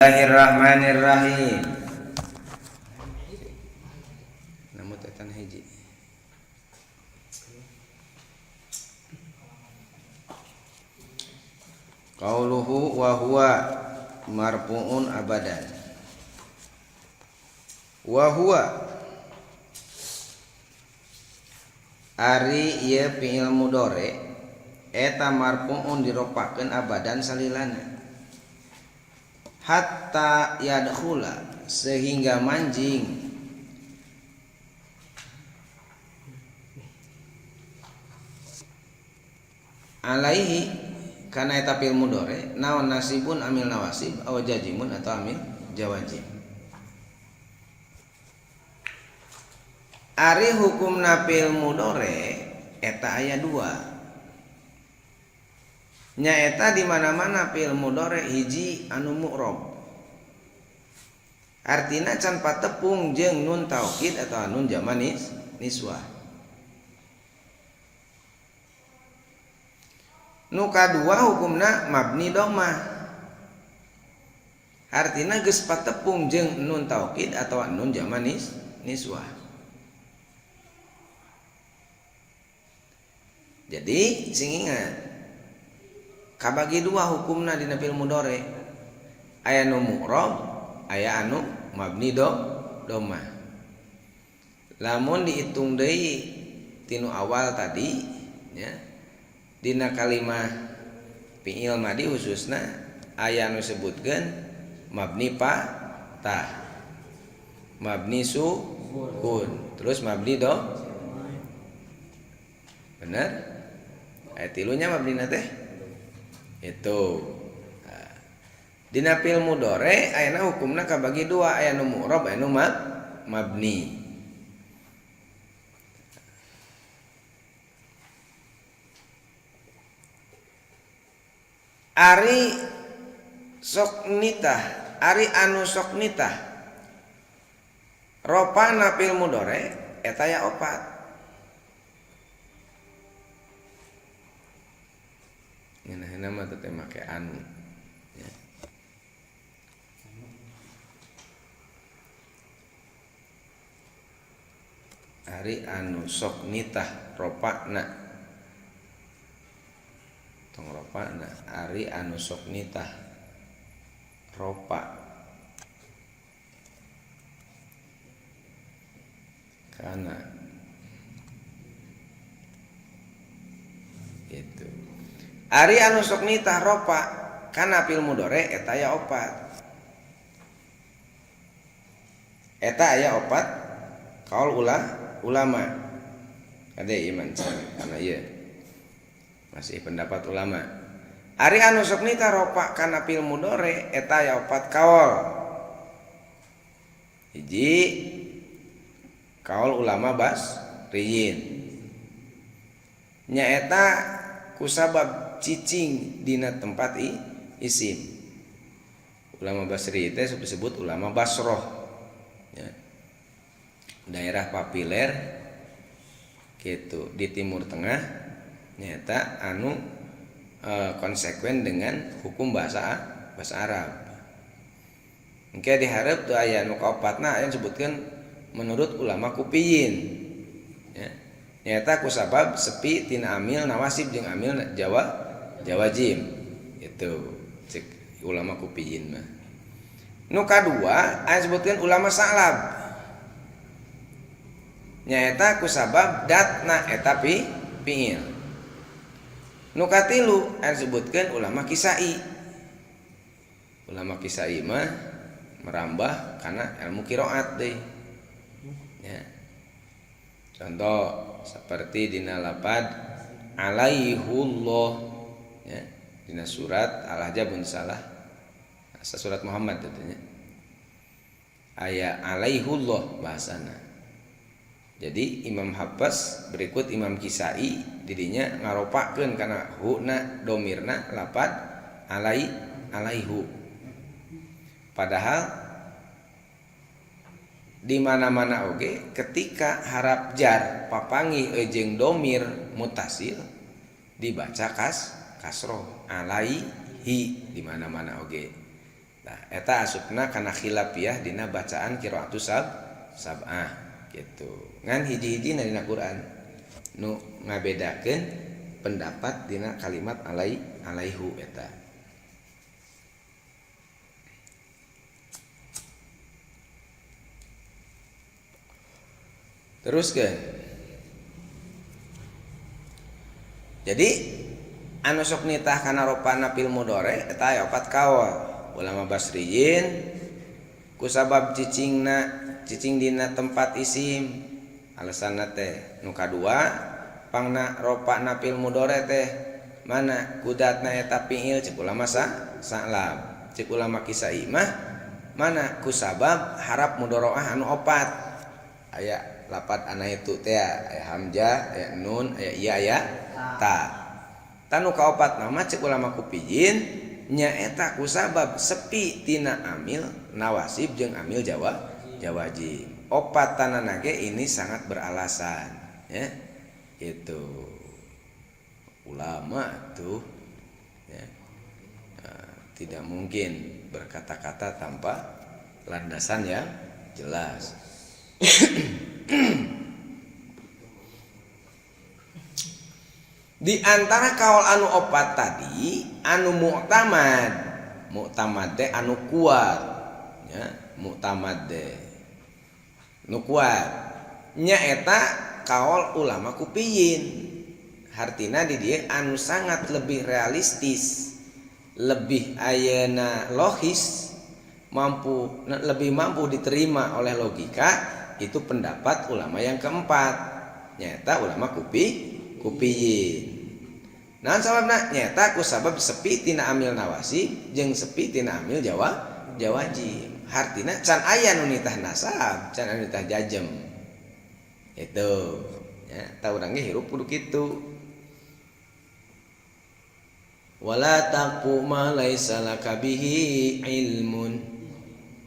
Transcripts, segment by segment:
Bismillahirrahmanirrahim. Namun tetan hiji. Qauluhu wa huwa marfu'un abadan. Wa huwa ari ieu fi'il mudhari eta marfu'un diropakeun abadan salilana. Hatta yadkhula sehingga manjing alaihi kana eta fi'il mudhari naon nasibun amil nawasib aw jazimun atau amil jawazim. Ari hukumna fi'il mudhari eta aya dua. Nyaeta di mana-mana fi'il mudhari hiji anu mu'rob. Artina can patepung jeung nun taukid atau nun jaman niswah. Nu kadua hukumna mabni dhammah. Artina geus patepung jeung nun taukid atau nun jaman niswah. Jadi sing ingat kabagi dua hukumna dina fi'il mudhari. Aya nu mu'rob, aya anu mabni dhammah. Lamun dihitung deui tinu awal tadi ya, dina kalimah fi'il madi khususna aya nu sebutkeun mabni fathah, mabni sukun, terus mabni do. Bener? Aya tilunya mabnina teh. Itu. Nah, dina fi'il mudhari ayana hukumna kabagi dua, aya nu mu'rob, aya nu mabni. Ari sok nitah, ari anu sok nitah ropana fi'il mudhari eta ya opat. Ngeunahna mah teh make anu ya. Ari anu sok nitah ropana tong ropana, ari anu sok nitah ropa kana gitu. Ari anu sok nitah ropa kana fi'il mudhari eta aya opat. Eta aya opat kaul ulama. Ade iman kana ieu. Masih pendapat ulama. Ari anu sok nitah ropa kana fi'il mudhari eta aya opat kaul. Hiji kaul ulama Basriyin. Nyaeta kusabab cicing dina tempat isim. Ulama Basri itu disebut ulama Basroh ya. Daerah papiler gitu di Timur Tengah nyata anu konsekuen dengan hukum bahasa Arab. Engke diharap tuh aya nu kaopatna aya disebutkeun menurut ulama Kufiyin ya. Nyata kusabab sepi tina amil nawasib jeung amil jawajim itu cek ulama Kufiyin mah. Nu kadua aya disebutkeun ulama Sa'lab. Nyaeta kusabab datna eta fi'il. Nu katilu aya disebutkeun ulama Kisai. Ulama Kisai mah merambah kana ilmu qiraat deui. Ya. Contoh seperti dina lapad alaihullah ya, dina surat Al-Ahzab mun salah, asa surat Muhammad katanya. Aya alaihullah bahasana. Jadi Imam Hafs berikut Imam Kisai didinya ngaropakeun kana huna domirna lapad alaihu. Padahal di mana-mana oge ketika harap jar papanggih jeung domir mutasil dibaca kasroh alaihi di mana-mana oge. Nah, eta asupna kana khilafiyah dina bacaan qiraatus sab'ah gitu. Ngan hiji-hijina dina Quran nu ngabedakeun pendapat dina kalimat alaihu eta. Teruskeun. Jadi anu sok nitah kana ropana fil mudhari eta aya opat kaul. Ulama Basriyin kusabab cicingna cicing dina tempat isim alasanna teh. Nu kadua pangna ropana fil mudhari teh mana kudatna eta fiil cek ulama sa'lab. Cek ulama Kisai mah mana kusabab harap mudharaah anu opat. Aya lapat anaitu teh aya hamzah, aya nun, aya iya, aya ta. Tanu kaopat nama cek ulama Kupijin nyaeta kusabab sepi tina amil nawasib jeung amil jawajib. Opat tanana ge ini sangat beralasan ya. Gitu. Ulama tuh ya, tidak mungkin berkata-kata tanpa landasan yang jelas. Di antara kaul anu opat tadi anu mu'tamad, mu'tamad teh anu kuat ya, mu'tamad teh nu kuat nyaeta kaul ulama Kupiyin. Hartina di dieu anu sangat lebih realistis, lebih ayeuna logis, mampu lebih mampu diterima oleh logika, itu pendapat ulama yang keempat nyaeta ulama Kupiyin. Nah sababna nyaeta ku sabab sepi tina amil nawasi jeung sepi tina amil jawajib. Hartina can aya nu nitah nasab, can aya nu nitah jajem. Itu ya, ta urang ge hirup kudu kitu. Wala taqfu ma laisa laka bihi ilmun.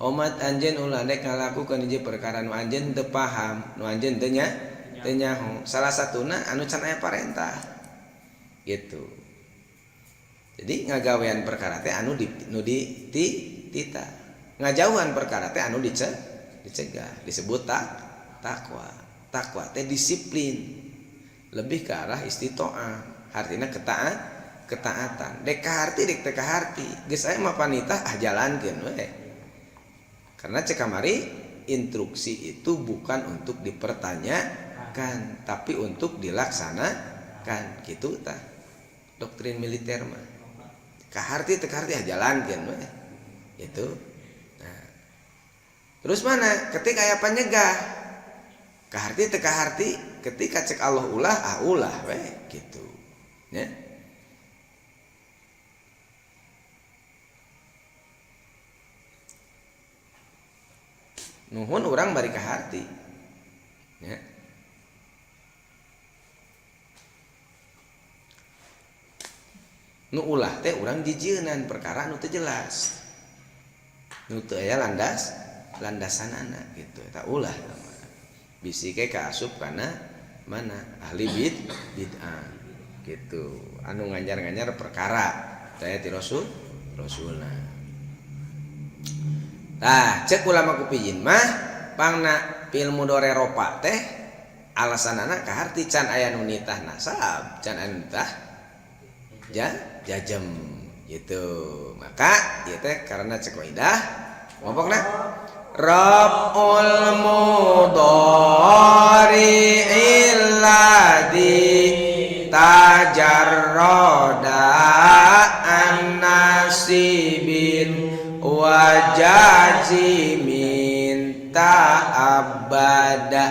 Omat anjeun ulah dek ngalakukeun hiji perkara nu anjeun teu paham, nu anjeun teu nyaho. Salah satuna anu can aya parentah. Gitu. Jadi ngagawean perkara teh anu di nu di ti tita. Ngajauhan perkara teh anu dicegah, disebut takwa. Takwa teh disiplin. Lebih ke arah istitoah, artinya ketaatan. Dek kaharti dek teu kaharti. Geus aya mah panitah ah jalankeun we. Karena cek kamari instruksi itu bukan untuk dipertanyakan, tapi untuk dilaksanakan gitu tah. Doktrin militer mah. Kaharti teu kaharti ah jalankeun we. Gitu. Nah. Terus mana ketika aya panyegah? Kaharti teu kaharti ketika cek Allah ulah ah ulah we gitu. Ya. Nuhun urang bari kaharti. Ya. Nu ulah teh urang jijieunnan perkara nu teu jelas. Nu teu aya landasanana gitu. Eta ulah bisi ke kaasup kana mana ahli bid'ah gitu. Anu nganjar-nganjar perkara teh ti rasulna. Tah cek ulama Kupiyin mah pangna fil mudhari ropa teh alasanana kaharti can aya nu nitah nasab, can aya nu nitah jajem gitu. Maka ieu teh karena cek kaidah kelompokna raf'ul mudhari illadzi tajarrada an nasibin wa jazimin ta'abbada.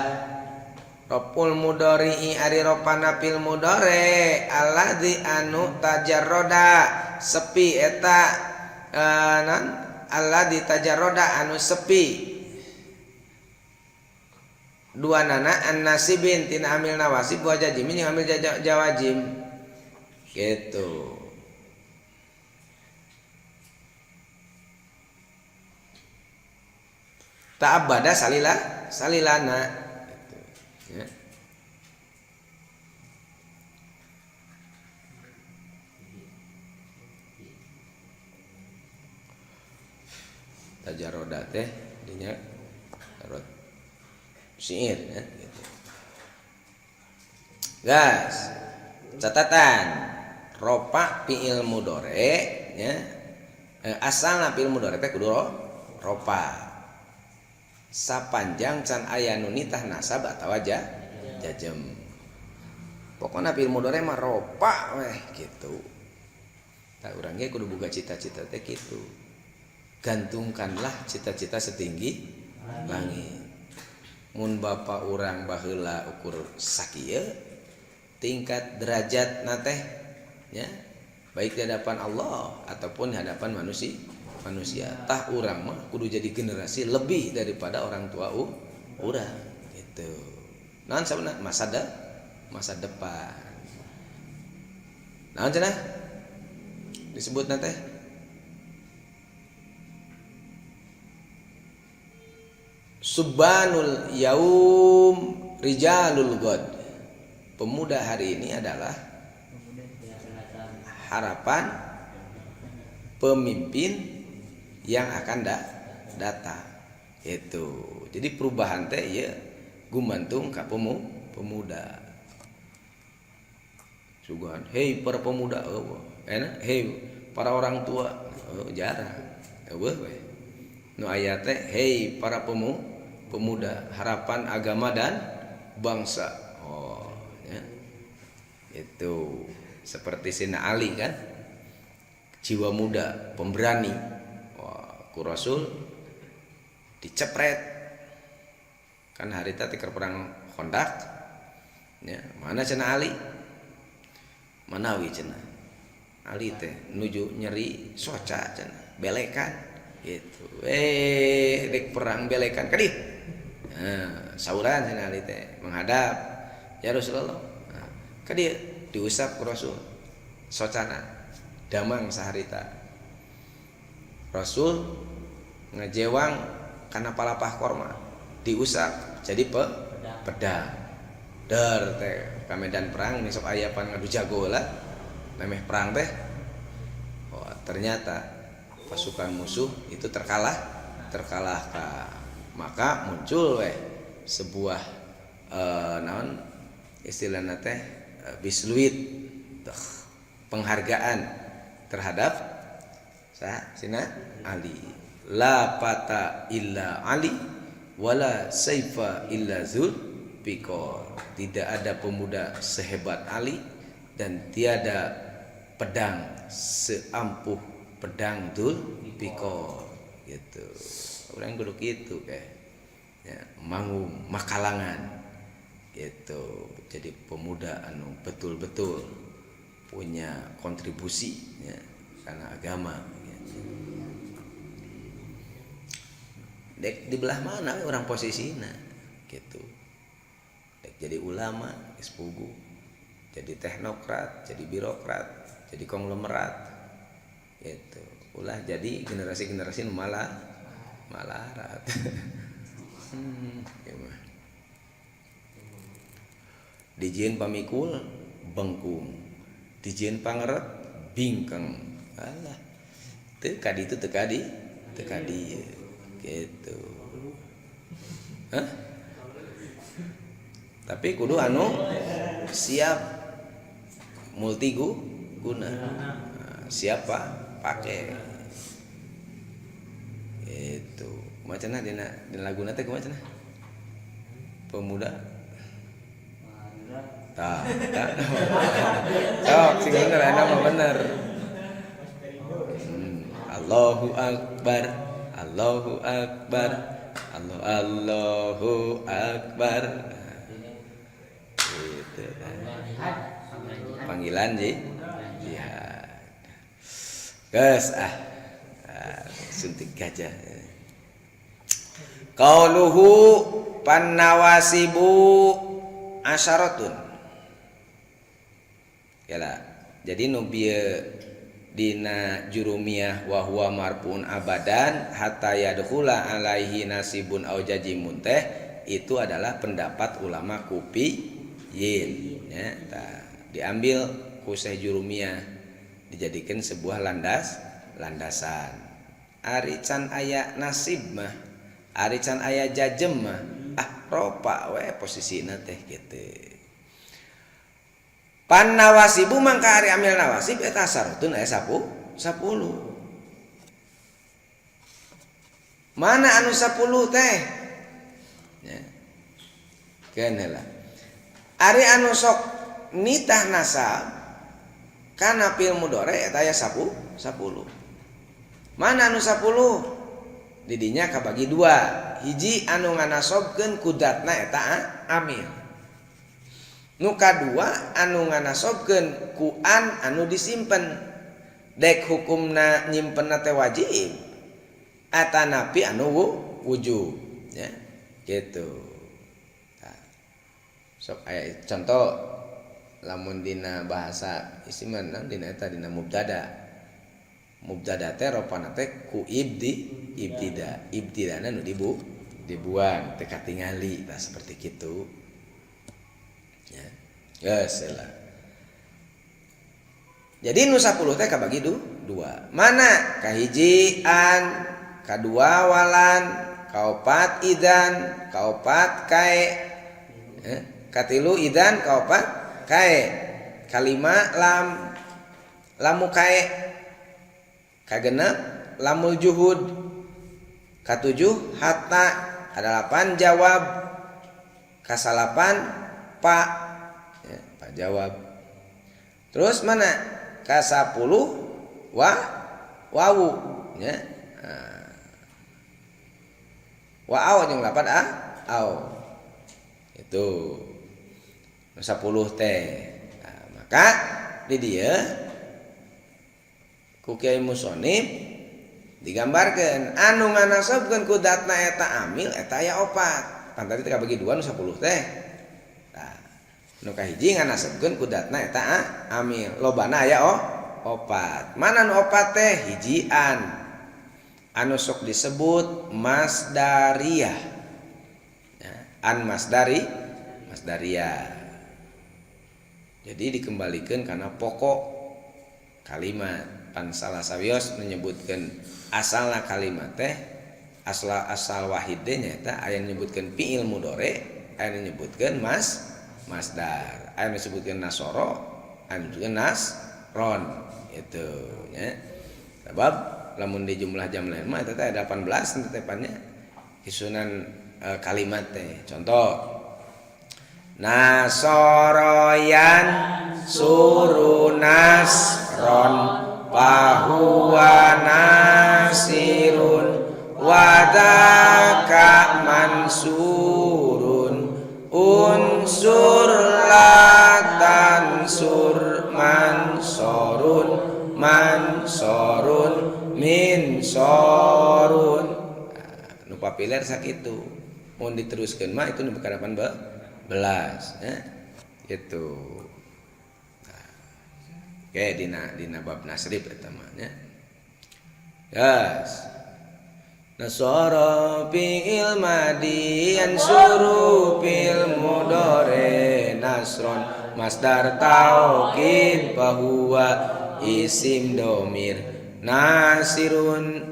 Raf'ul mudhari ari ropana fil mudhari alladzi anu tajarrada sepi eta nan alladzi tajarrada anu sepi dua nana an nasibin tina amil nawasib wa jazimin yang amil jawajim gitu. Ta'abbada salilana gitu, ya. Tajarroda teh dinya rod syair ya gitu. Gas. Catatan ropa fi'il mudhari nya asalna fi'il mudhari teh kudu ropa. Sapanjang can aya nu nitah nasab atawa jajem. Pokona fi'il mudhari mah ropa weh gitu. Tah urang ge kudu boga cita-cita teh kitu. Gantungkanlah cita-cita setinggi langit. Mun bapa urang baheula ukur sakieu tingkat derajat na teh nya baik di hadapan Allah ataupun di hadapan manusia. Tah urang mah kudu jadi generasi lebih daripada orang tua urang gitu. Naon sabana masa depan. Naon cenah disebutna teh Subbanul yaum rijalul god. Pemuda hari ini adalah harapan pemimpin yang akan datang. Itu. Jadi perubahan teh ieu gumantung ka pemuda. Sugan, hei para pemuda, eueuh. Enak, hei para orang tua, jarang. Eueuh we. Nu aya teh hei para pemuda, harapan agama dan bangsa. Oh, ya. Itu seperti Sina Ali kan. Jiwa muda, pemberani. Wah, ku Rasul dicepret. Kan harita teh keur perang Khandaq. Ya, mana cenah Ali? Manawi cenah. Ali teh nuju nyeri soca cenah, belekan gitu. Dek perang belekan ka dieu. Nah, sauran cenah Ali teh menghadap ya Rasulullah. Nah, ka dieu diusap ku Rasul socana damang saharita. Rasul ngajewang kana palapah korma diusap jadi pedang. Der teh ka medan perang besok aya pan ngadu jago lah memeh perang teh. Oh, ternyata pasukan musuh itu terkalahkan. Maka muncul weh sebuah naon istilahna teh bisluit penghargaan terhadap Sina Ali. La pata illa Ali wala saifa illa zul pikor. Tidak ada pemuda sehebat Ali dan tiada pedang seampuh pedang Dzul Pikor gitu. Orang kudu kitu kayak ya, manggung makalangan gitu. Jadi pemuda anu betul-betul punya kontribusi ya, karena agama gitu. Dek di belah mana orang posisinya gitu. Dek jadi ulama geus puguh, jadi teknokrat, jadi birokrat, jadi konglomerat gitu. Ulah jadi generasi-generasi nu malah malarat. Dijieun pamikul bengkung, dijieun pangeret bingkeng. Alah, teu ka ditu teu ka di, teu ka dieu gitu. Hah? Tapi kudu anu siap multi guna. Nah, siapa pakai itu macana dina laguna teh kumaha cenah pemuda tah tah sok sing bener ana mah bener. Allahu akbar, Allahu akbar, Allah Allahu akbar. Gitu panggilan jihad. Geus ah, suntik gajah. Qauluhu pannawasibu asyaratun. Yalah. Jadi nu bieu dina jurumiyah wa huwa marfuun abadan hatta yadkhula alaihi nasibun au jajimun teh itu adalah pendapat ulama Kufiyin ya, tah, diambil ku Syekh Jurumiyah dijadikan sebuah landasan. Ari can aya nasib mah, ari can aya jajem mah, ah, ropa we posisina teh kitu. Pan nawasibu, mangka ari amil nawasib eta asyaratun aya 10. Mana anu 10 teh ya. Keun heula ari anu sok nitah nasab kana fi'il mudhari eta aya 10. Mana anu 10? Didinya kabagi dua. Hiji, anu nganasobkeun ku datna eta amil. Nu kadua, anu nganasobkeun ku an anu disimpen, dek hukumna nyimpenna teh wajib atanapi anu wujub ya gitu. Nah, sok aya contoh lamun dina bahasa isiman dina eta dina mubtada. Mubtada teh ropana teh ku ibdi, ibtida, ibtidana nu dibuang teh katingali. Tah, seperti kitu ya. Geus lah. Jadi nu 10 teh kabagi dua. Mana? Kahiji an, kadua walan, kaopat idan, kaopat kae, katilu idan, kaopat kae, kalima lam, lamu kae, kagenep lamul juhud, katujuh hatta, kadalapan jawab, kasalapan pa ya, pak jawab. Terus mana? 10 wa wawu ya. Nah, wa aw jeung lapan a aw itu 10 teh. Nah, maka di dieu ku Kiai Musonib digambarkeun anu nganasabkeun ku datna eta amil eta aya opat. Pan tadi teh kabagi dua nu 10 teh. Nah, nu kahiji nganasabkeun ku datna eta amil, lobana aya opat. Mana nu opat teh? Hiji an, anu sok disebut masdariyah ya, an masdari, masdariyah. Jadi dikembalikan karena pokok kalimat. Pan salah sawios menyebutkan asalna kalimat teh asal asal wahid nyaeta aya menyebutkan fi'il mudhari, aya menyebutkan masdar, aya menyebutkan nasoro, aya menyebutkan nasron itu nya. Sebab lamun di jumlah jam lain mah eta teh 18 tetepannya kisunan kalimat teh. Contoh, nasoroyan suru nasron fahuwa nasirun wadaka mansurun unsur la tansur mansorun mansorun min sorun. Nah, nu papiler sakitu. Mun diteruskeun mah itu nu 18 ya. Itu. Nah, oke, dina dina bab nasrib eta mah nya. Yes. Nasara fi'il madi yansuru fil mudhari nasron masdar taukid fahuwa isim domir nasirun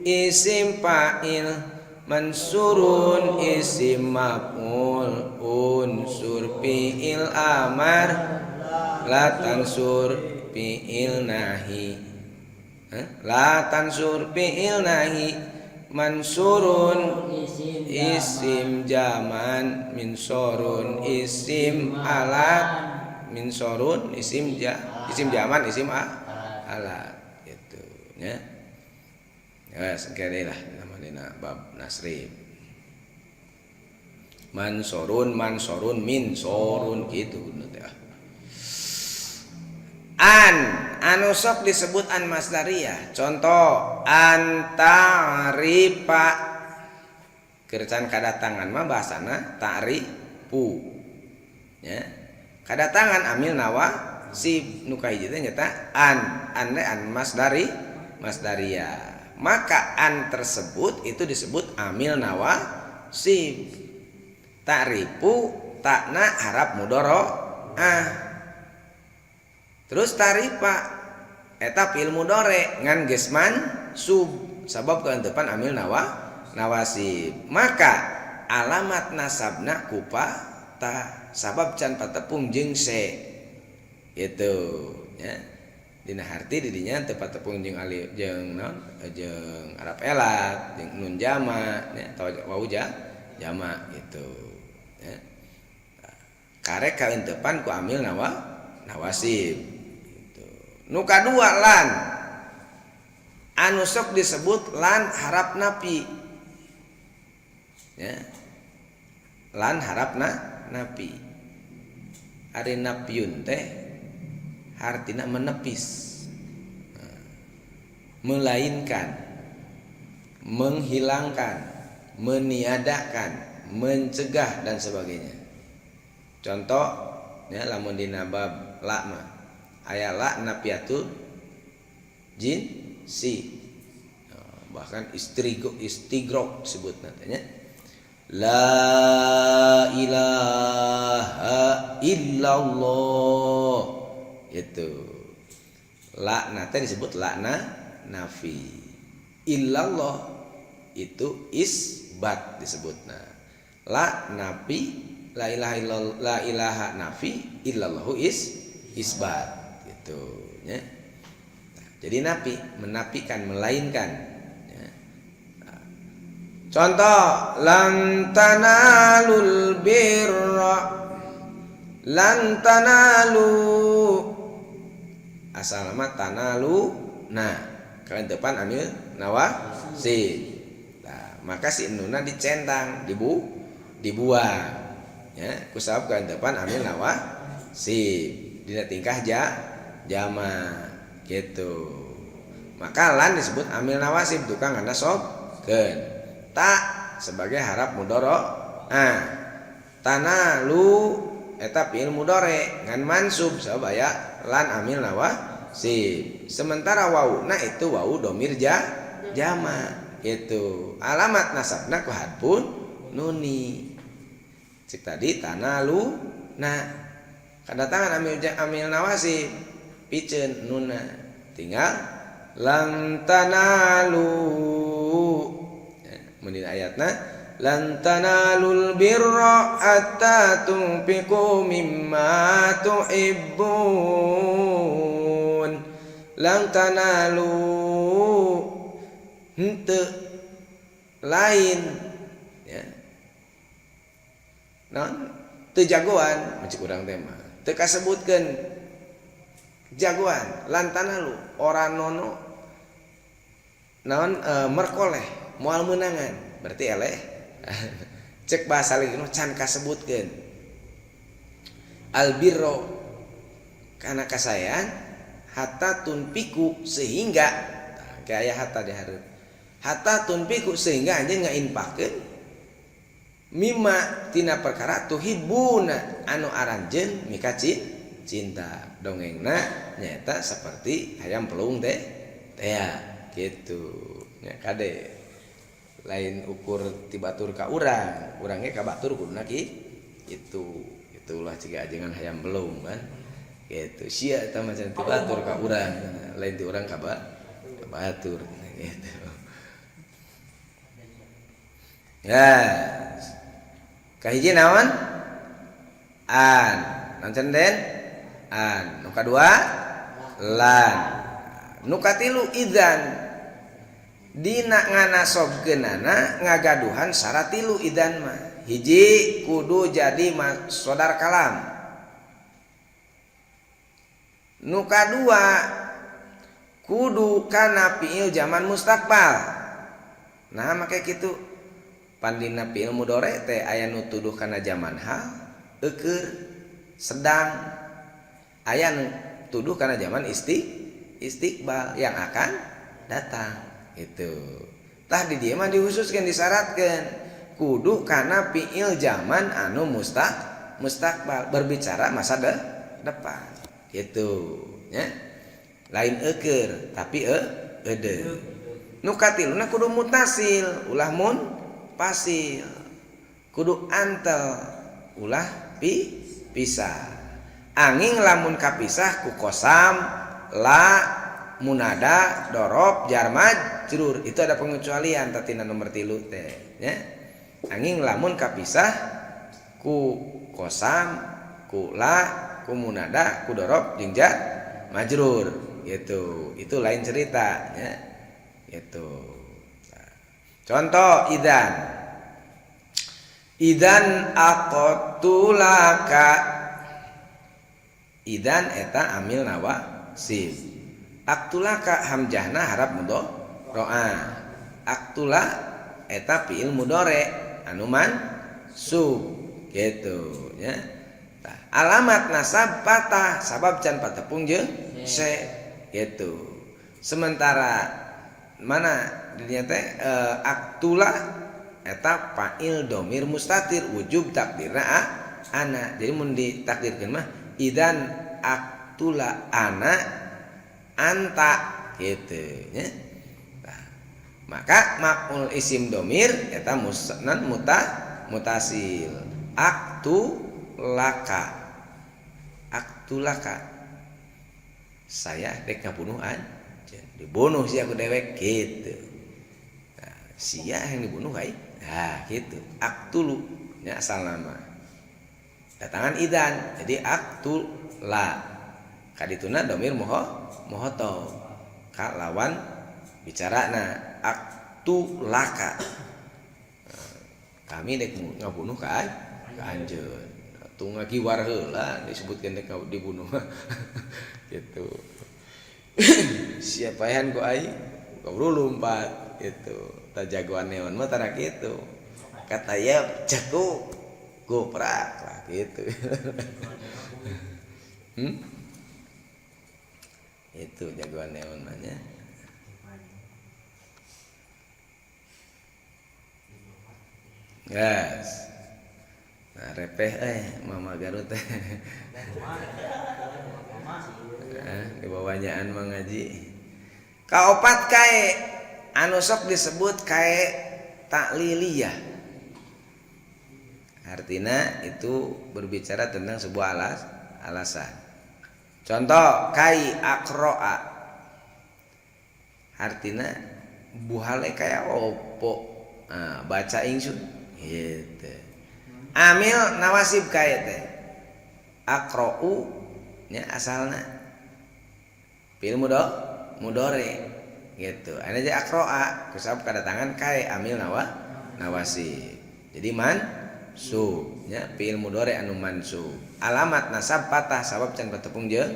isim fa'il mansurun isim maf'ul unsur fi'il amar la tansur fi'il nahi. La tansur fi'il nahi, mansurun isim jaman, min sorun isim alat, min sorun isim ja, isim jaman, isim alat itu ya. Ya, sekali lah namanya bab nasrib. Mansorun mansorun min sorun gitu teh. An anu sok disebut an masdariyah, contoh antaripa. Kerjaan kadatangan mah bahasana ta'rifu ya. Kadatangan amil nawa si nu kahiji teh nyata an an an masdari, masdariyah. Maka an tersebut itu disebut amil nawa si ta'rifu, takna harap mudoro ah. Terus tarifa eta fi'il mudhari ngan geus mansub. Sabab kaeunteupan amil nawasib. Maka alamat nasabna ku fathah sabab can patepung jeung se. Gitu nya. Dina harti di dinya teu patepung jeung alif jeung naon jeung haraf ilat jeung nun jama nya atawa wawu jama gitu nya. Karek kaeunteupan ku amil nawasib gitu. Nu kadua lan anu sok disebut lan harap napi ya. Lan harapna napi. Ari napyun teh hartina menepis, melainkan, menghilangkan, meniadakan, mencegah dan sebagainya. Contoh ya lamun dina bab la mah aya la nafiatul jinsi, bahkan istigrok sebutna teh nya. La ilaha illallah itu la nate disebut la nafi, illallah itu isbat disebutna. La nafi la ilaha illallah, la ilaha nafi, illallahu isbat gitu ya. Nah, jadi nafi menafikan, melainkan ya. Nah, contoh lan tanalul birra, lan tanalu asal nama tanalu, nah depan amil nawasib. Nah, maka si nuna dicentang, dibuang ya kusabab depan amil nawasib dina tingkah jama gitu. Maka lan disebut amil nawasib tukang ngasobkeun ta sebagai harap mudoro. Ah, tanalu eta fi'il mudore ngan mansub sabab aya lan amil nawasib. Sementara wawuna itu wawu domir jama itu alamat nasabna ku hadfun nuni. Cek tadi tanalu, nah kedatangan amil nawasib piceun nuna tinggal lan tanalu ya, mun dina ayatna lan tanalul birra hatta tunfiqu mimma tuhibbun. Lan tanalu henteu lain ya. Naon teu jagoan mun cek urang teh mah teu kasebutkeun jagoan lan tanalu ora nono naon merkoleh moal meunangan berarti eleh. Cek bahasa lagi can kasebutkeun albirro kana kasayan hatta tunfiqu sehingga kayak hatta dihareup hatta tunfiqu sehingga anjeun ngainfakeun mimma tina perkara tuhibbuna anu aranjeun mika cinta. Dongengna nyaeta seperti hayam pelung teh tea gitu nya. Kade lain ukur ti batur ka urang, urang ge ka batur kuduna ki itu itulah ciga ajengan hayam belung kan gitu. Sia eta mah ti batur ka urang, lain ti urang ka batur gitu ya. Kahiji naon an naon den an, nu kadua lan, nu katilu idzan. Dina nganasobkeunana ngagaduhan syarat tilu idzan mah. Hiji, kudu jadi masodar kalam. Nu kadua, kudu kana fiil zaman mustaqbal. Nah, make kitu pandina fiil mudore teh aya nu tuduh kana zaman hal, eukeur, sedang, aya nu tuduh kana zaman istiqbal yang akan datang itu. Tah di dieu mah dikhususkeun, disyaratkeun kudu kana fiil zaman anu mustaqbal, berbicara masa depan gitu ya. Lain eukeur tapi eudeuh. Nu katiluna kudu mutasil ulah munfasil, kudu antel ulah pisah. Anging lamun kapisah ku kosam la munada, dorob, jar majrur itu ada pengecualian tatina nomor 3 teh nya. Angin lamun kapisah ku kosam, ku la, ku munada, ku dorob jeung jar majrur gitu. Itu lain cerita nya. Gitu. Nah, contoh idan. Idan aqtulaka. Idan eta amil nawasib. Aqtulaka hamzahna harap mudhara'a. Aqtula eta fi'il mudhari anu mansub gitu nya. Tah, alamat nasab patah sabab can patepung jeung se gitu. Sementara mana dinya teh aqtula eta fa'il domir mustatir wujub takdirna ana. Jadi mun ditakdirkeun mah idan aqtula ana anta gitu nya. Nah, maka maf'ul isim domir eta musnan mutasil aqtulaka. Aqtulaka saya dek ngabunuh anjeun, dibunuh sia ku dewek gitu. Nah, sia yang dibunuh ai. Nah, gitu. Aqtulu nya asal nama. Datangan idan jadi aqtula. Kadituna domir mohoto. Ka lawan bicarana aqtulaka. Nah, kami dek ngabunuh ka anjeun. Atuh ngagiwar heula disebutkeun dek dibunuh. Gitu. Siapa yang ku aing kaburu lompat gitu. Ta jagoan neon mah tara kitu. Kata ya jago goprak lah gitu. Itu jagoan neon mah nya. Gas. Nah, repeh Mama Garut teh. Dibawanyaan mengaji. Kaopat kae anu sok disebut kae takliliyah. Artinya itu berbicara tentang sebuah alasan. Contoh kai akroa. Artinya buhale kaya opo. Nah, baca ingsun gitu. Amil nawasib kae teh. Akro'u nya asalna fi'il mudhari gitu. Ane aja akroa kusabab kedatangan kae amil nawasib. Jadi mansub nya fi'il mudhari anu mansub. Alamat nasab patah sabab can patepung jeung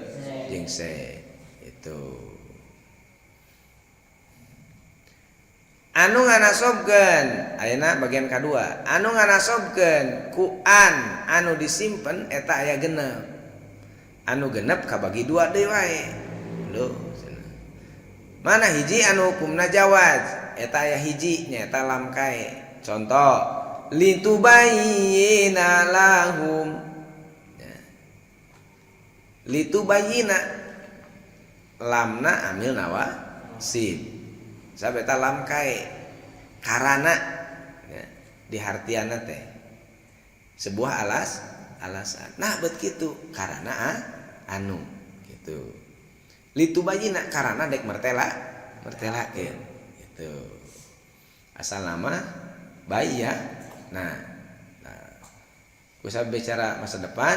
se. Itu. Anu nganasobkeun ayeuna bagian kadua. Anu nganasobkeun ku an anu disimpen eta aya genep. Anu genep kabagi dua deui wae. Lho cenah. Mana hiji anu hukumna jawaz eta aya hiji nyaeta lam kae. Contoh litubayyina lahum. Litubayyina lamna amil nawasib. Sabab eta lam kae karana ya, dihartiana teh sebuah alasan. Nah bet kitu karana anu gitu. Litubayyina karana dek mertelakeun gitu. Asal nama bayi ya. Nah, kusab bicara masa depan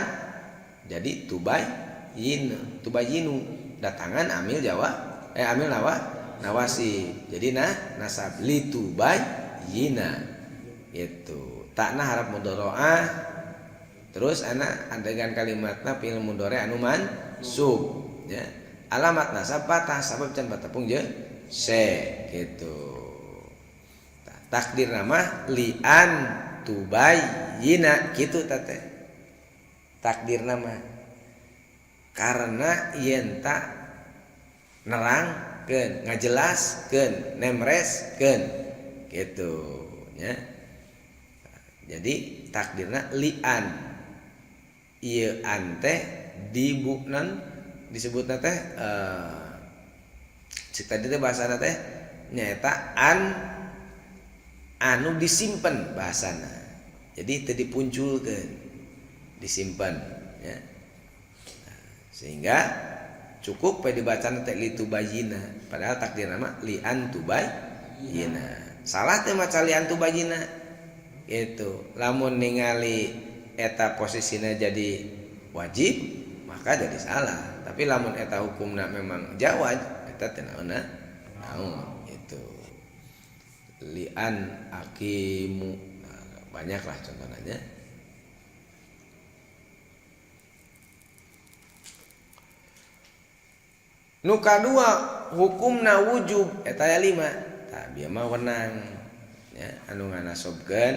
jadi tubayyinu datangan amil jawa amil nawasi. Jadi nah nasab litubayyina gitu. Takna harap mudharaah terus ana adegan kalimatna fi'il mudhari anu mansub ya. Alamat nasab patah sabab can patepung jeung se gitu. Takdir nama li'an tubayyina kitu teh. Takdir nama karena yen ta nerangkeun, ngajelaskeun, nemreskeun gitu nya. Jadi takdirna li'an ieu an teh dibuknan disebutna teh cik tadi teh bahasana teh nyaeta an anu disimpen bahasana. Jadi teu dipunculkeun, disimpen ya. Nah, sehingga Cukup we dibacana teh litubayyina, padahal takdirna mah lian tubayyina. Salah teh maca lian tubayyina. Itu lamun ningali eta posisina jadi wajib maka jadi salah. Tapi lamun eta hukumna memang jawaz eta teh naonna naon itu. Lian akimu. Nah, banyaklah contohnya. Nu kadua hukumna wujub eta aya 5. Tah bieu mah wenang nya anu nganasobkeun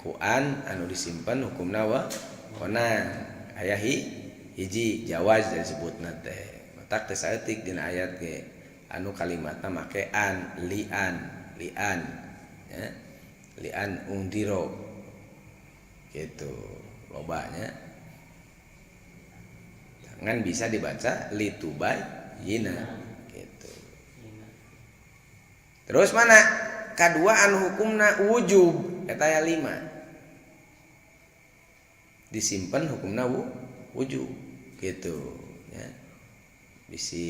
ku an anu disimpen hukumna wenang. Aya hiji jawaz disebutna teh. Matak teh saeutik dina ayat ge anu kalimatna make an lian lian ya lian undiro gitu lobanya. Ngan bisa dibaca litubay yina gitu. Terus mana? Kadua anu hukumna wujub eta aya 5. Disimpen hukumna wujub gitu ya. Bisi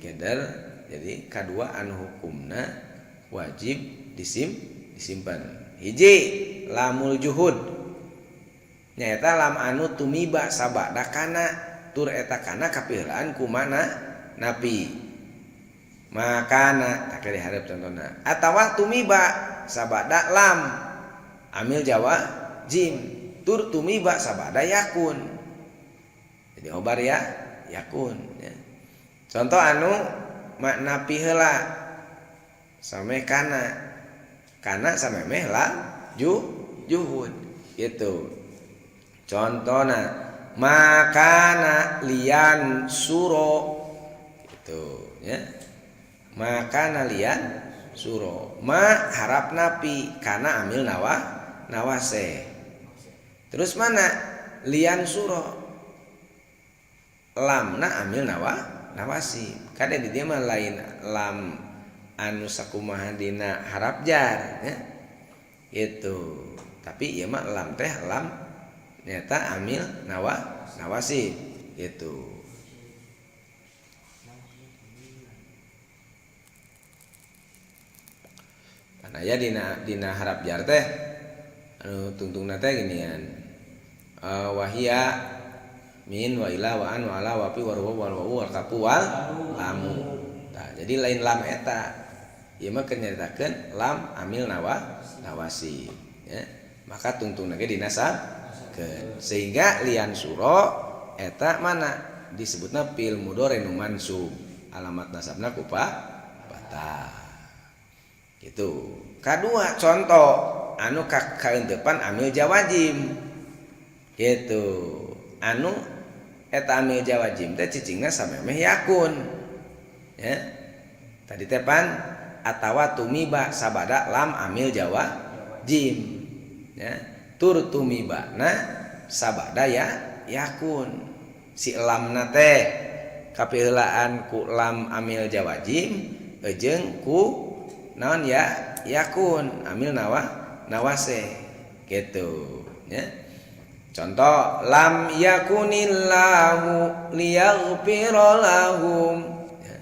keder jadi kadua anu hukumna wajib disimpen. Hiji lamul juhud. Nyaeta lam anu tumiba sabada kana tur eta kana kapiheulaan kumana napi makana tak diharap contohna atawa tumiba sabada lam amil jawa jim tur tumiba sabada yakun jadi khobar ya yakun ya. Contoh anu makna piheula sameh kana kana samemeh lam juhud gitu. Contohna makana lian suro itu ya. Makana lian suro ma harap napi kana amil nawa nawase. Terus mana lian suro lamna amil nawa nawasi. Kada di dia mah lain lam anu sakumaha dina harap jar ya. Itu. Tapi ieu mah lam teh lam nyata amil nawa nawasi gitu. Nah ya dina harap jar teh anu tungtungna teh ginian. Wahia min wa ila wa an wa ala wa fi wa ruwa wal wa wal kafu wal lamu. Tah jadi lain lam eta. Ieu mah keur nyaritakeun lam amil nawa nawasi ya. Maka tungtungna ge dinasabkeun. Sehingga lian suro eta mana disebutna fil mudhari nu mansub. Alamat nasabna ku patah. Gitu. Kadua contoh anu kaentepan amil jawajim. Gitu. Anu eta amil jawajim teh cicingna samemeh yakun. Ya. Tadi teh pan atawa tumiba sabada lam amil jawajim. Ya. Tur tumibana sabada ya yakun. Si lamna teh kapiheulaan ku lam amil jawajim jeung ku naon ya yakun amil nawa nawase gitu ya. Contoh lam yakunillahu liyaghfira lahum ya.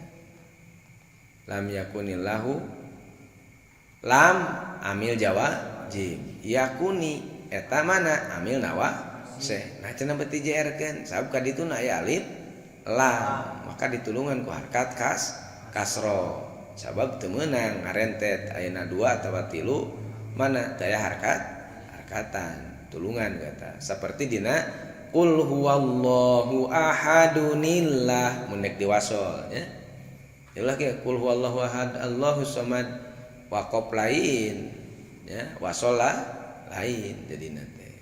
Lam yakunillahu lam amil jawajim yakuni eta mana amil nawa se. Nah cenah beuti JR-keun sabab ka dituna aya alif lam maka ditulungan ku harkat kasro. Sabab teu meunang ngarentet ayeuna 2 atawa 3 mana daya harkat harkatan tulungan kata seperti dina qul huwallahu ahadunillah mun nek diwasol ya. Ulah ge qul huwallahu ahad Allahu samad waqaf lain ya wasol lain jadi teh.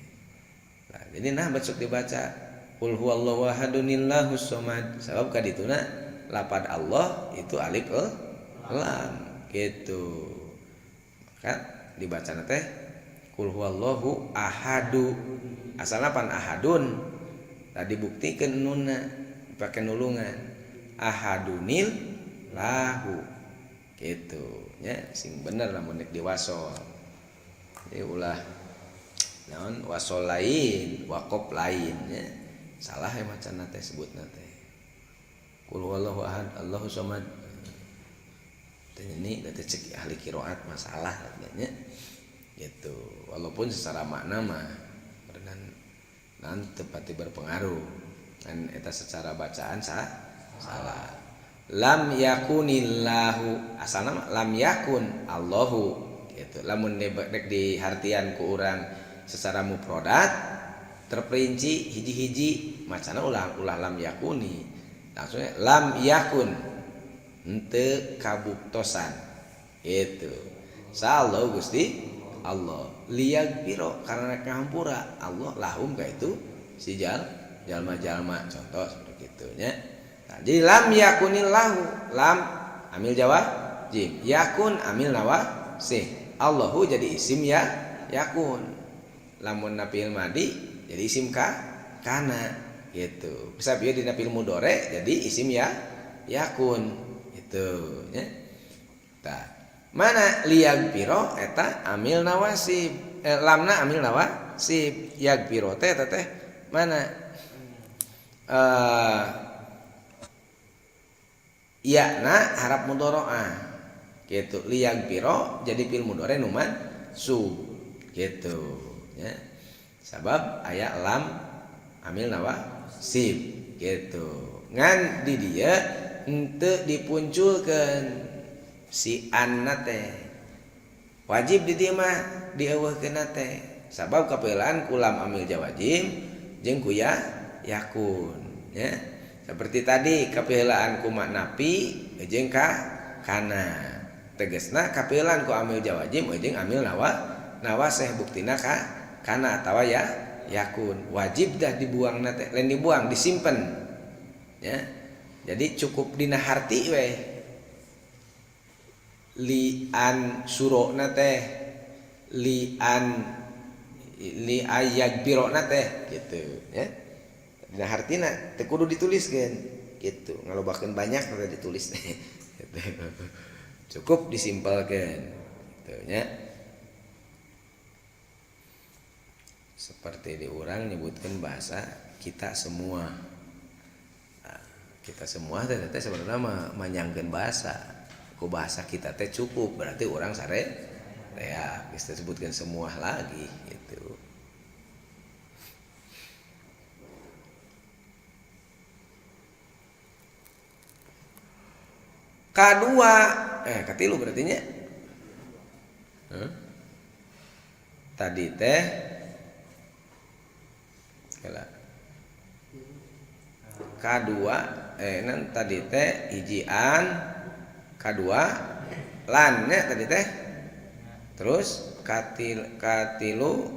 Nah, jadi nah besok dibaca qul huwallahu ahadunillahu samad sabab ka dituna lapad Allah itu alif lam gitu. Maka dibacana teh qul huwallahu ahadu. Asalna pan ahadun. Tadi buktikeun nunna dipake nulungan. Ahadunil lahu. Gitu nya sing bener lamun nek diwasol. Jadi ulah naon wasol lain, waqaf lain nya. Salah ya macana teh sebutna teh. Qul huwallahu ahad Allahu samad. Ini teh cek ahli qiraat masalah katanya gitu. Walaupun secara makna mah berenang nan teu pati berpengaruh. Kan eta secara bacaan salah. Lam yakunillahu asalna mah lam yakun Allahu gitu. Lamun rek dihartian ku urang secara mufradat terperinci hiji-hiji macana ulah lam yakuni. Langsungnya lam yakun henteu kabuktosan gitu. Sallallahu Gusti Allah liyaghfira karena ngahampura Allah lahum ka itu si jalma-jalma contoh seperti itu nya. Nah, jadi lam yakunillahu lam amil jawazim yakun amil nawasih Allahu jadi isim ya yakun lamun na fi'il madi jadi isim ka kana gitu. Bisa bieu dina fi'il mudhari jadi isim ya yakun gitu nya. Tah mana liyaghfira eta amil nawasib lamna amil nawasib yaghfira teh eta teh mana ya na harap mudharaah gitu liyaghfira jadi fi'il mudhari nu mansub gitu nya. Sabab aya lam amil nawasib gitu. Ngan di dieu henteu dipunculkeun si anna teh wajib di dieu mah dieuweuhkeunna teh sabab kapeulaan ku lam amil jawazim jeung ku ya yakun ya. Seperti tadi kapeulaan ku maknapi jeung ka kana tegasna kapeulaan ku amil jawazim jeung amil nawaseh buktina ka kana atawa ya yakun wajib dah dibuangna teh lain dibuang disimpen ya. Jadi cukup dina harti we li an surona teh li an li ayagbirona teh gitu ya. Dina hartina teu kudu dituliskeun gitu ngalobakeun banyak teh ditulis teh gitu. Cukup disimpelkeun gitu nya. Seperti di urang nyebutkeun bahasa kita semua. Nah, kita semua teh teh sebenarnya mah manyangkeun bahasa. Ku bahasa kita teh cukup berarti orang sare ya bisa sebutkan semua lagi gitu. Kadua katilu berarti nya. Tadi teh kela. Kadua nan tadi teh hijian kadua lan nya tadi teh. Terus katilu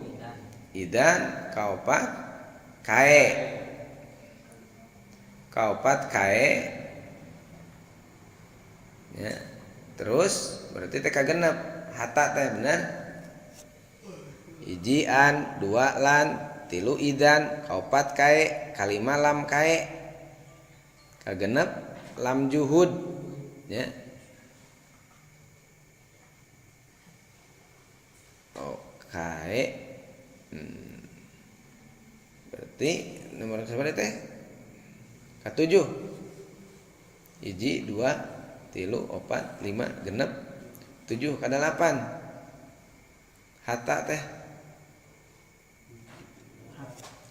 idan kaopat kae. Kaopat kae. Ya. Terus berarti teh kagenep hatta teh bener. Hijian dua lan tilu idan kaopat kae kalima lam kae kagenep lam juhud ya. Oh, kae. Berarti nomor berapa teh? Katujuh. Hiji, dua, tilu, opat, lima, genep, tujuh, kadalapan. Hatta teh.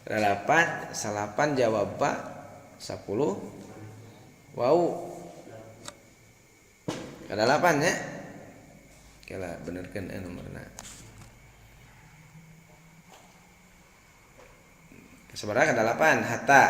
Delapan, salapan jawab pak, 10. Wau. Kadalapan ya. Kela benerkeun nomorna. Sebenarnya kadalapan hatta.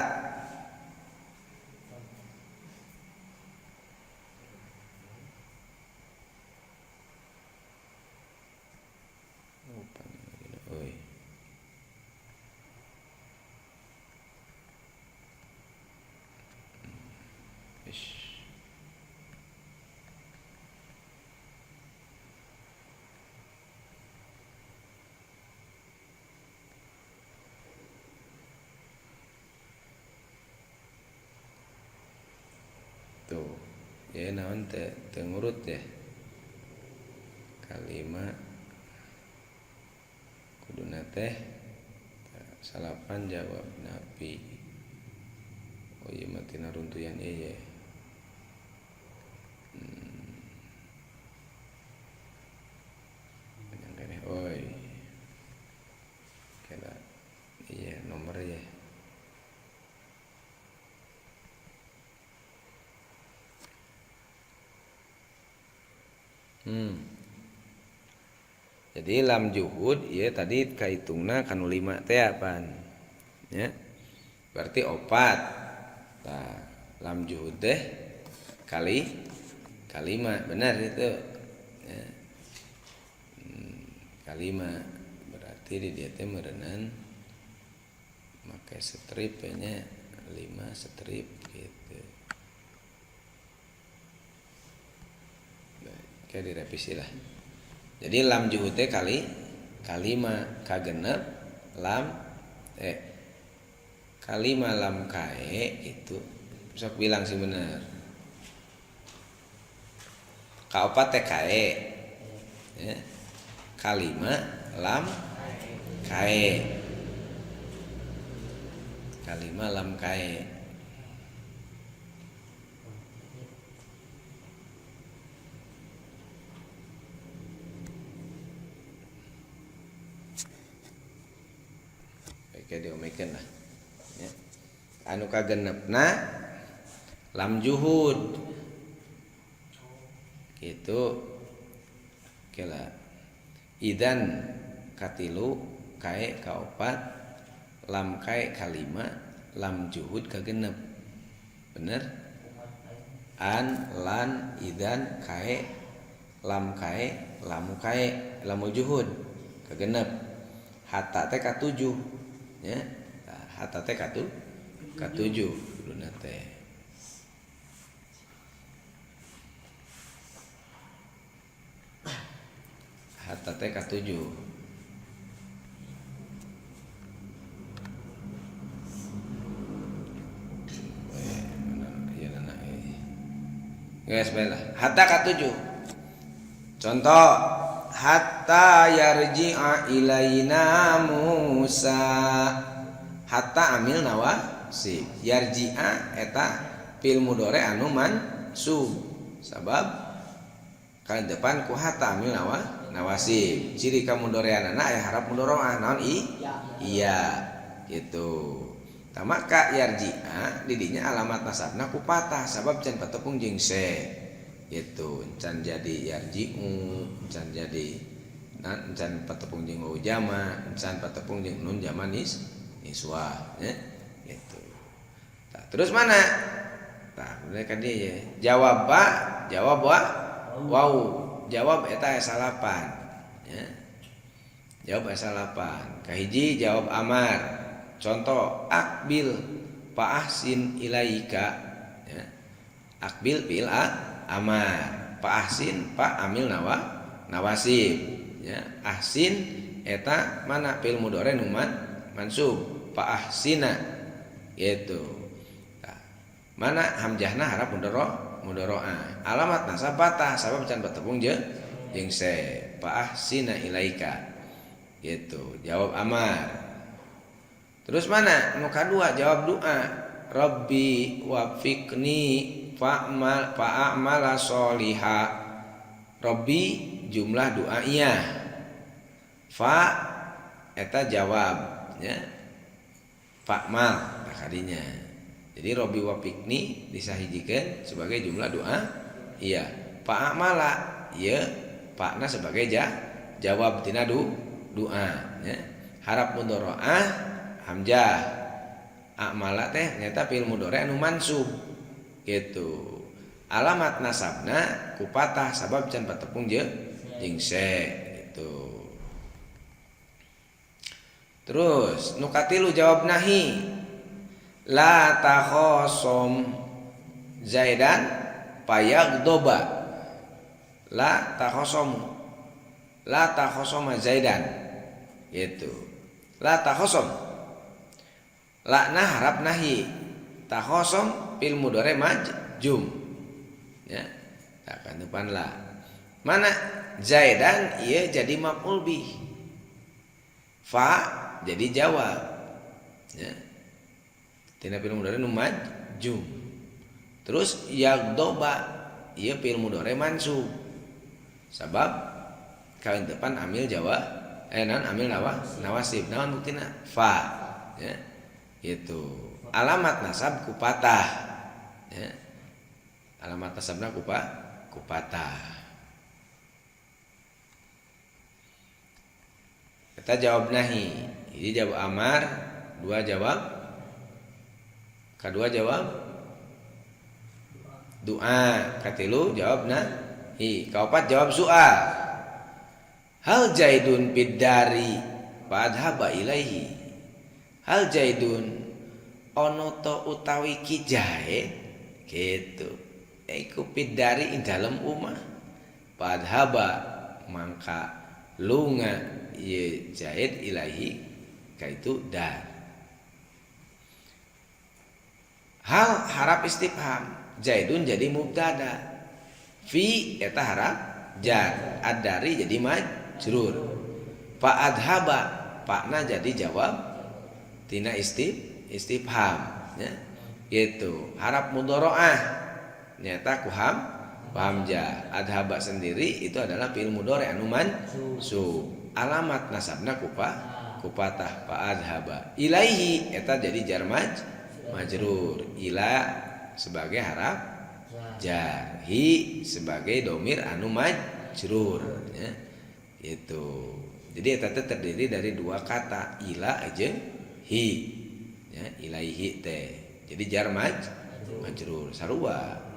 Tuh, ya naon teh teu ngurut ya. Kalima kuduna teh salapan jawab napi. Oh iya mah tina runtuyan ieu ye. Jadi lam juhud ieu tadi kaitungna kanu 5 teh apaan ya. Berarti 4. Tah, lam juhud teh kali kalima benar itu ya. Kalima berarti di dieu teh meureunan make strip nya 5 strip gitu. Kayak direvisi lah. Jadi lam juhud teh kali kalima kagenep lam kalima lam kae itu sok bilang sih bener. Kaopat teh kae ya. Kalima lam kae. Kalima lam kae. Oke diomekeun lah ya. Anu kagenepna lam juhud gitu kela idan katilu kae kaopat lam kae kalima lam juhud kagenep bener an lan idan kae lam kae lamu kae lamu juhud kagenep hatta teh katujuh ya hatta teh katujuh kuduna teh. Hatta teh katujuh. Guys, baiklah. Hatta katujuh. Contoh hatta yarji'a ilaina Musa. Hatta amil nawasib. Yarji'a eta fil mudhari anu mansub. Sabab kan depan ku hatta amil nawasib. Ciri kamudhoreanana aya harap mudhoroah naon i? Iya. Gitu. Tah maka yarji'a didinya alamat nasabna ku patah sabab can patepung jeung se. Gitu. Can jadi yarji'u, can jadi can patepung jeung wawu jama, can patepung jeung nun jama niswah ya. Gitu. Tah terus mana? Tah bener kan dia ya. Jawab ba, jawab wa, wawu. Jawab eta aya salapan ya. Jawab aya salapan. Kahiji jawab amar. Contoh akbil fa ahsin ilaika ya. Akbil fil amar, fa ahsin fa amil nawasib ya. Ahsin eta mana fil mudhari nu mansub fa ahsina gitu. Nah, mana hamzahna harap mudhoroah. Alamat nasab patah sabab can batepung jeung se fa ahsina ilaika gitu. Jawab amar. Terus mana? Nu kadua jawab doa. Rabbi wafiqni fa'mal fa'amala sholiha. Rabbi jumlah doa iya. Fa eta jawab ya. Fa'mal kadinya. Jadi Rabbi wafiqni disahijikeun sebagai jumlah doa iya. Fa'amala ieu fa'na sebagai jawab tina doa ya. Harap mudhoroah hamzah a'mala teh nyata fi'il mudhari anu mansub gitu. Alamat nasabna ku patah sabab can patepung jeung se gitu. Terus nu katilu jawab nahi. La takhosom Zaidan payagdoba. La takhosomu. La takhosoma Zaidan gitu. La takhosom. Lakna harap nahi. Takhosom fil mudhari majzum. Ya. Tak depan la. Mana Zaidan ieu jadi maf'ul bih. Fa jadi jawab. Ya. Tina fil mudhari nu majzum. Terus yagdoba ieu fil mudhari mansub. Sabab kain depan amil jawab naon amil nawasib naon buktina fa ya. Gitu. Alamat nasab ku patah ya. Alamat nasabna ku patah. Eta jawab nahi. Hiji jawab amar, dua jawab kedua jawab doa, katilu jawab nahi, kaopat jawab soal. Hal Zaidun bidari fadhaba ilaihi. Hal Zaidun ono to utawi ki Zaid gitu. Iku bidari ing dalem omah. Fadhaba mangka lunga ye Zaid ilahi kaitu dar. Hal harap istifham, Zaidun jadi mubtada, fi eta harap jar, ad-dari jadi majrur, fa adhaba pakna jadi jawab tina istifham ya. Gitu harap mudharaah nyata kuham hamzah, adhaba sendiri itu adalah fi'il mudhari anu mansub, alamat nasabna kupa kupatah, fa adhaba ilaihi eta jadi jar majrur, ila sebagai harap jar, hi sebagai domir anu majrur ya. Itu jadi eta teh terdiri dari dua kata, ila jeung hi ya, ilaihi teh jadi jar majrur sarua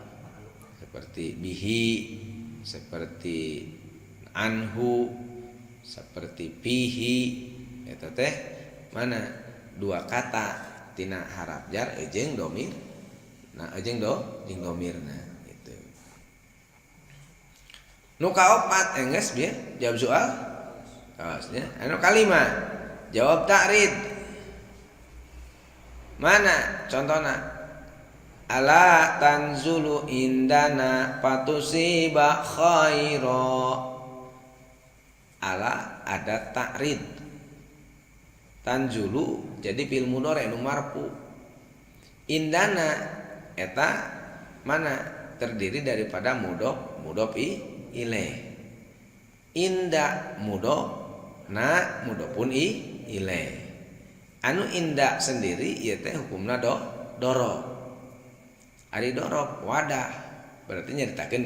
seperti bihi, seperti anhu, seperti fihi eta teh mana dua kata tina harap jar jeung domir, nah jeung do jeung domirna gitu. Nu kaopat enggeus bieu jawab soal tos nya. Anu kalima jawab ta'rid. Mana contohna? Ala tanzulu indana fatusiba khaira. Ala ada ta'rid. Tanzulu jadi fi'il mudhari nu marfu. Indana eta mana terdiri daripada mudhof, mudhof ilaih. Inda mudhof, na mudhofun ilaih. Anu inda sendiri ieu teh hukumna dorob. Ari dorob wadah berarti nyaritakeun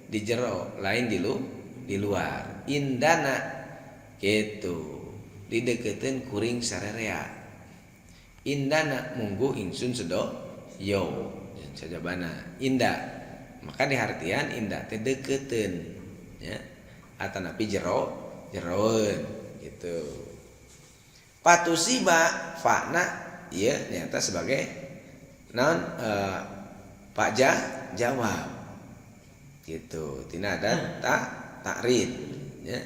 di jero lain di luar. Indana kitu dideketin kuring sarerea. Indana munggu ingsun sedo yo sajabana inda, maka dihartian inda teh deketin ya atanapi jero jeroen gitu. Patusiba fakna ieu nyata sebagai non pak jawab gitu tina ada ta'rid ya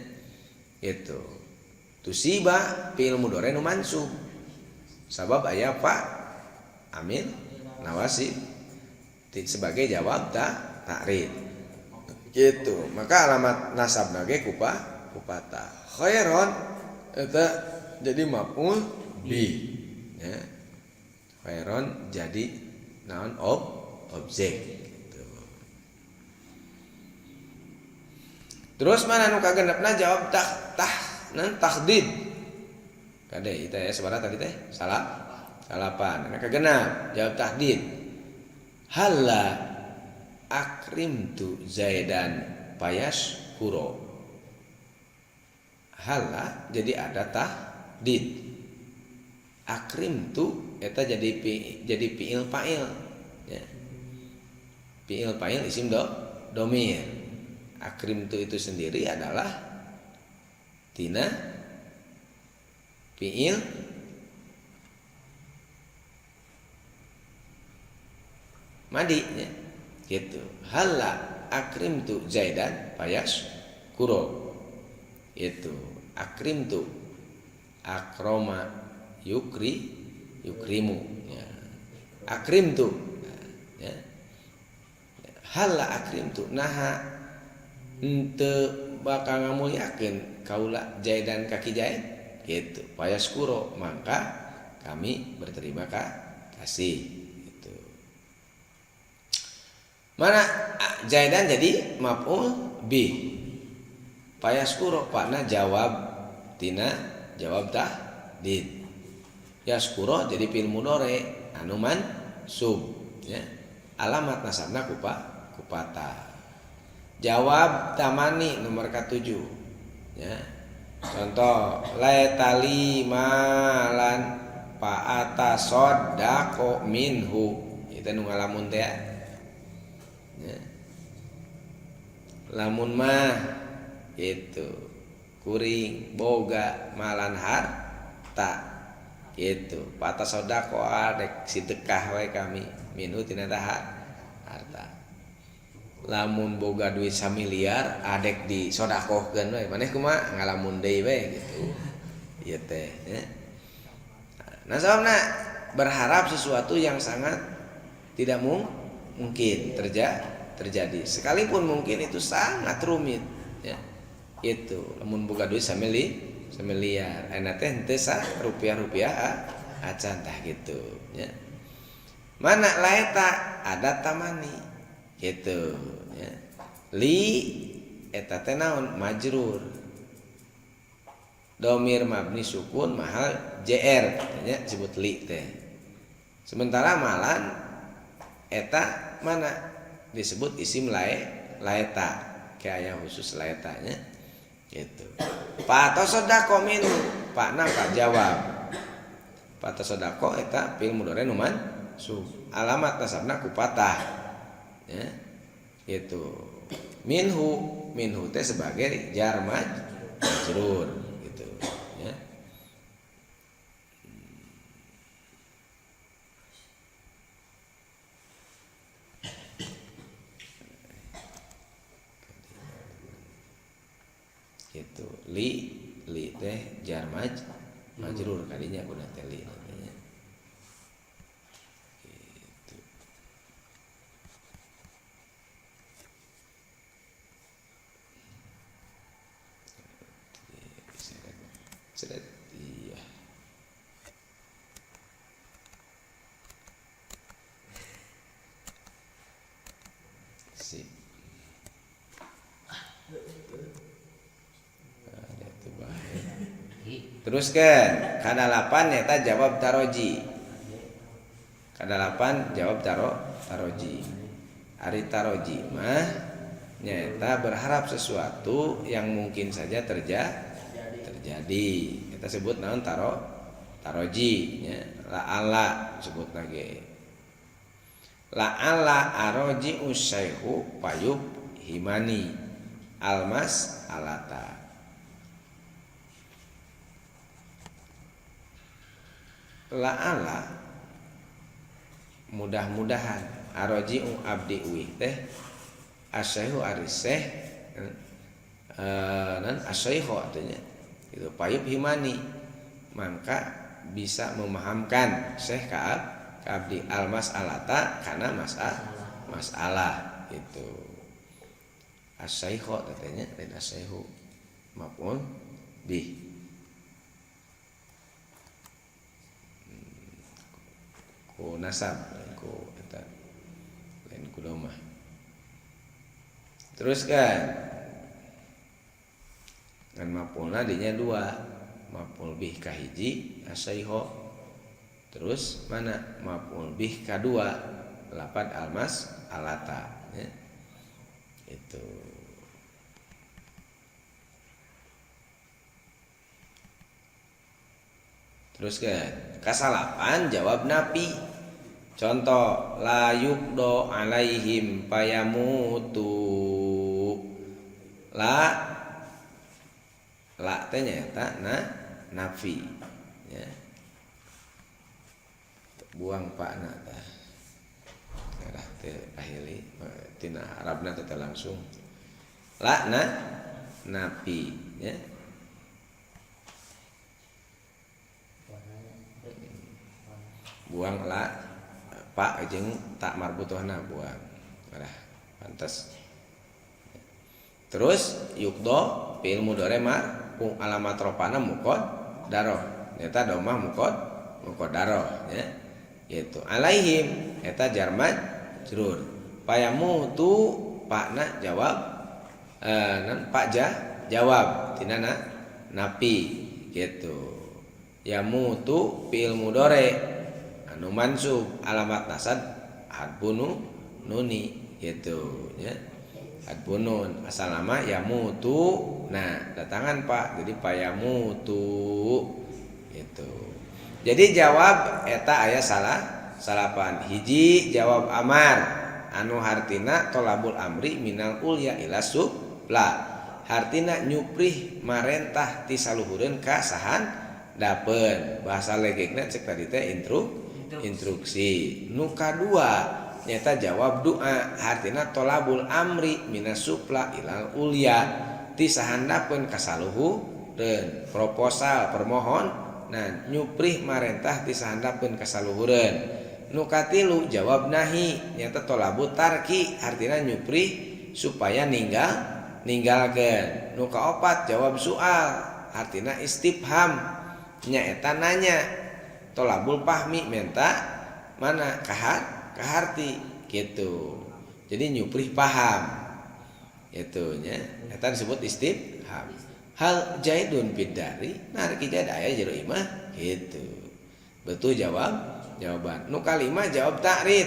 gitu. Tusiba fi'il mudhari nu mansub sabab aya fa amil nawasib sebagai jawab ta'rid gitu. Maka alamat nasabna ge kupata khairon eta jadi maf'ul bi ya. Khairon jadi naon objek gitu. Terus mana nu kagenepna jawab tah tahdid. Kade itu ya sabaraha tadi teh? Salah salapan. Nah kagenep jawab tahdid. Halla akrimtu Zaidan payas kuro. Halla jadi ada tahdid. Akrimtu eta jadi fi'il fa'il ya. Fi'il fa'il isim domir. Akrimtu itu sendiri adalah tina fi'il madi ya. Gitu. Halla akrimtu Zaidan payas kuro. Itu akrimtu akroma yukri yukrimu ya. Akrimtu ya. Halla akrimtu naha henteu bakal ngamulyakeun kaula Zaidan kaki Zaid gitu. Payas kuro maka kami berterima kasih gitu. Mana Zaidan jadi maf'ul bih. Payaskuro pakna jawab tina jawab tahdid. Yaskuro jadi fi'il mudhari anu mansub ya. Alamat nasabna kupata. Jawab tamani nomor ke-7 ya. Contoh laitali malan fa'ata sodako minhu itu nu ngalamun teh ya. Lamun mah gitu kuring boga malan harta gitu fa'ata sodako adek sedekah we kami minhu tina harta. Lamun boga duit samiliar adek di sodakohkeun we maneh kumaha ngalamun deui we gitu ieu teh ya. Nah sababna berharap sesuatu yang sangat tidak mungkin terjadi sekalipun mungkin itu sangat rumit ya. Itu lamun boga duit samiliar enak teh henteu sa rupiah-rupiah acan tah gitu ya. Mana laeta ada tamani gitu ya. Li eta teh naon majrur domir mabni sukun mahal jr nya disebut li teh. Sementara malan eta mana disebut isim laeta kayak aya khusus laetanya gitu. Fa tasaddaqo minhu pakna pak jawab. Fa tasaddaqo eta fi'il mudhari nu mansub alamat nasabna ku patah ya gitu. Minhu minhu teh sebagai jar majrur gitu ya. Gitu li li teh jar majrur kadinya guna teh li nya. Gitu. Seret, iya. Sip. Teruskan kadalapan nyata jawab taroji. Kadalapan jawab taroji. Ari taroji mah nyata berharap sesuatu yang mungkin saja terjadi. Kita sebut naon taroji nya la'ala sebut lagi. La'ala aroji usyaihu payub himani almas alata. La'ala mudah-mudahan aroji abdi uih teh asyaihu ariseh nan asyaihu artinya itu payub himani maka bisa memahamkan syekh ka abdi almas alata karena masalah itu asyaihu katanya lain asyaihu maf'ul bih ku nasab lain ku eta lain ku domah. Teruskan ngan maf'ulna dinya dua maf'ul bih kahiji asyaiho terus mana maf'ul bih kadua lapad almas alata ya. Itu terus kan kasalapan jawab napi. Contoh la yukdo alaihim payamutu. La la teh nyaeta na nafi ya. Buang pakna tah. Ngarah teh ahili tina Arabna teh langsung. La na nafi ya. Buang la pak jeung tak marbutohna buang. Ngarah pantas. Terus yukdo fi'il mudhari marfu alamat rofana muqad daroh. Eta domah muqad daroh ya. Gitu. Alaihim eta jar majrur. Payamutu pakna jawab nan pak jawab tina na napi gitu. Yamutu fi'il mudhari anu mansub alamat nasab harfunu nuni gitu ya. Hadfunun asal nama yamutu. Nah, datangan pak, jadi payamutu itu. Jadi jawab eta aya salah salapan. Hiji, jawab amar anu hartina tolabul amri minal ulya ila sufla, hartina nyuprih marentah ti saluhureun ka sahandapeun. Bahasa legekna cek tadi teh instruksi. Nu kadua nyata jawab doa, hartina tolabul amri minas sufla ilal ulya, ti sahandapeun ka saluhureun, proposal, permohon. Nah, nyuprih marentah ti sahandapeun ka saluhureun. Nu katilu jawab nahi, nyata tolabu tarki, artinya nyuprih supaya ninggalkeun. Nu kaopat jawab soal, artinya istifham, nyaeta nanya, tolabul fahmi, menta mana kahar kaharti gitu. Jadi nyuprih paham itu nya, eta disebut istifham. Hal zaidun fiddari, nah ari Zaid aya jero imah gitu. Betul jawab jawaban. Nu kalima jawab ta'rid,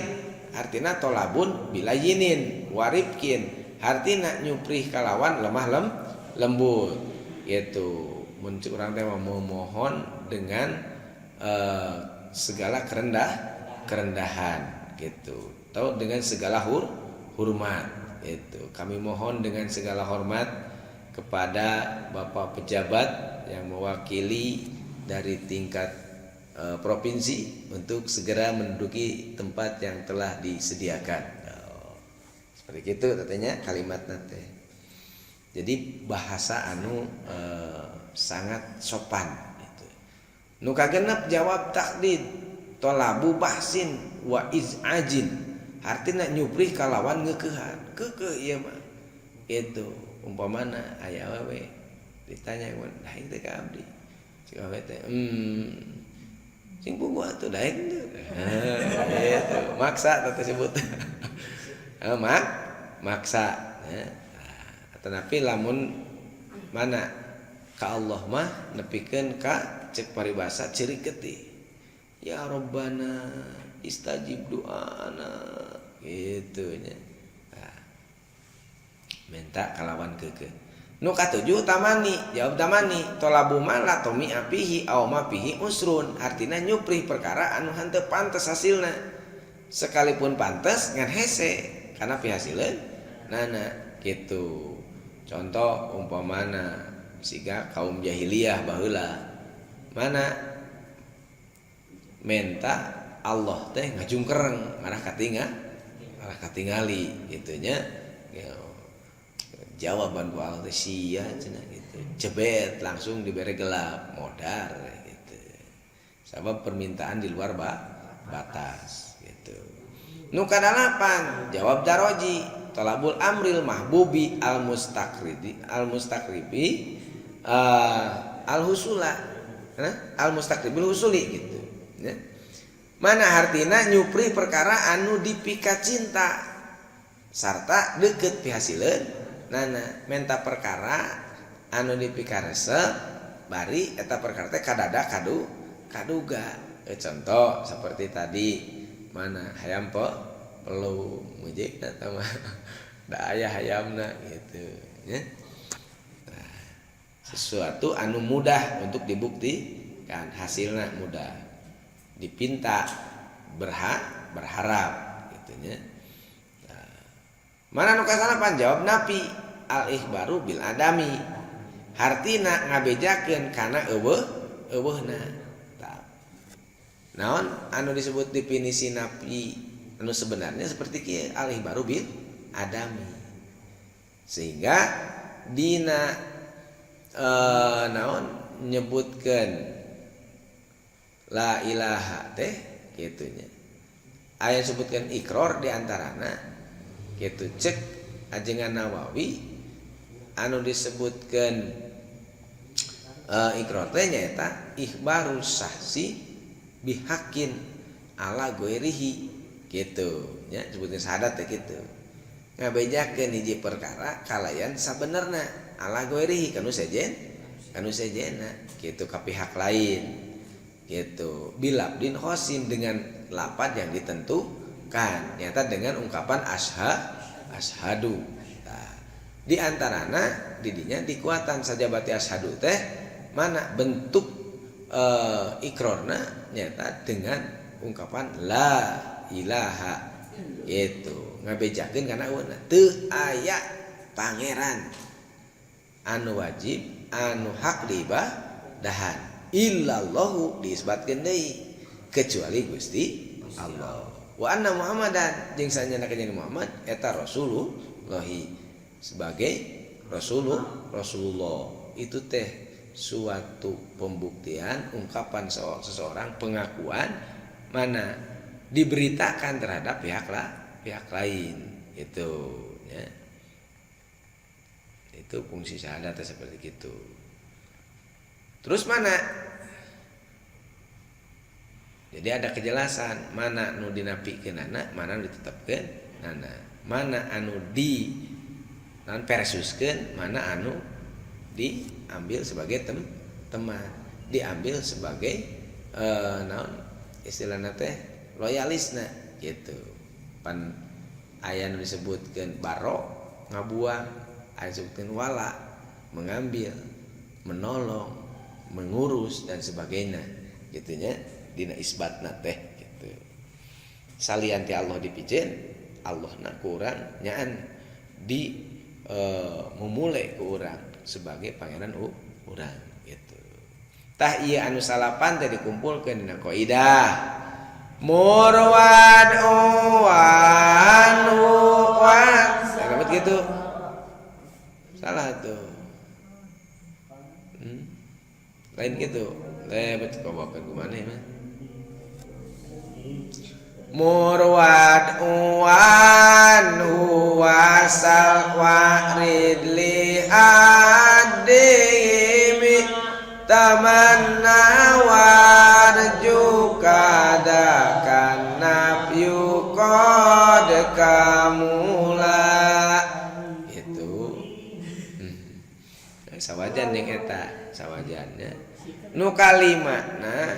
artinya tolabun bilayyinin warifqin, artinya nyuprih kalawan lemah lembut gitu. Mun urang teh memohon dengan segala kerendahan gitu, atau dengan segala hormat itu. Kami mohon dengan segala hormat kepada Bapak pejabat yang mewakili dari tingkat provinsi untuk segera menduduki tempat yang telah disediakan. Oh, seperti itu katanya kalimat teh. Jadi bahasa anu sangat sopan gitu. Nu kagenep jawab tahdid, tolabu bahsin wa iz'ajin, artinya nyuprih kalawan ngeukehan, keukeuh ieu mah itu. Umpamana aya awewe ditanya, "Daek teh ka abdi?" Cik awewe teh, sing puguh atuh, daek teu?" Gitu maksa teh sebut maksa ya. Tetapi lamun mana ka Allah mah nepikeun ka cek paribasa ceurik getih, "Ya Robbana istajib doana," gitu nya. Nah, minta kalawan keukeuh. Nu katujuh tamani, jawab tamani, tolabu ma la thomi'a fihi aw ma fihi usrun, artinya nyuprih perkara anu henteu pantes hasilna, sekalipun pantes ngan hese karena pihasileun nana gitu. Contoh umpamana siga kaum jahiliyah baheula, mana menta Allah teh ngajungkereng ngarah katinga ngarah katingali gitu nya ya. Jawaban ku Allah teh, "Sia," cenah gitu, jebet langsung diberi gelap modar gitu, sabab permintaan di luar batas gitu. Nu kadalapan jawab taroji, tolabul amril mahbubi al mustaqribi al mustaqribi al husula al mustaqribil husuli gitu ya. Mana hartina nyupri perkara anu dipika cinta sarta deket pihasileun nana, menta perkara anu dipika resep bari eta perkara teh kadada kaduga. Contoh seperti tadi, mana hayam po perlu mujik eta mah da aya hayamna gitu ya. Nah, sesuatu anu mudah untuk dibuktikan hasilnya, mudah dipinta, berharap gitu nya. Nah, mana nu kasalapan jawab napi, al ikhbaru bil adami, hartina ngabejakeun kana euweuh euweuhna. Naon anu disebut definisi napi anu sebenarnya seperti kieu, al ikhbaru bil adami, sehingga dina naon nyebutkeun la ilaha teh kitu nya, aya sebutkan ikror diantarana gitu. Cek ajengan Nawawi, anu disebutkan ikror teh nyaeta ikhbarus syakhsi bihaqqin ala ghairihi gitu nya. Sebutkan syahadat teh gitu, ngabejakeun hiji perkara kalayan sabenerna, ala ghairihi, kanu sejenna gitu, ka pihak lain gitu, bilafdzin khossin, dengan lapad yang ditentukan, nyata dengan ungkapan asyhadu. Nah, Di antarana didinya dikuatan sajabati asyhadu teh mana bentuk ikrorna nyata dengan ungkapan la ilaha gitu, ngabejakeun kana euweuhna, teu aya pangeran anu wajib, anu hak diibadahan, illallahu diisbatkeun deui, kecuali Gusti Allah, wa anna Muhammadan jeung sanyana kanjeng Muhammad eta rasulullahi, sebagai Rasulullah. Itu teh suatu pembuktian ungkapan seseorang, pengakuan mana diberitakan terhadap pihak lain itu ya. Itu fungsi syahadat seperti itu. Terus mana, jadi ada kejelasan mana nu dinapikeunana, mana nu ditetapkeun nana, mana anu di non versuskeun, mana anu diambil sebagai teman, diambil sebagai naon istilahna teh, loyalisna gitu. Pan aya nu disebutkeun baro ngabuang, aya disebutkeun wala mengambil, menolong, mengurus, dan sebagainya gitu nya, dina isbatna teh gitu. Salian ti Allah dipiceun, Allah na kurang nyaan di memulai ke urang sebagai pangeran urang gitu. Tah, ieu anu salapan teh dikumpulkeun dina kaidah murwad wan wan dapat gitu. Salah tuh. Lain gitu, lebet kabawakeun ku maneh mah. Murwad wan wasal warid li adimi tamanna warju kadakan nafyu qad kamula itu. Sawajan jeung eta sawajannya nu kalima. Nah,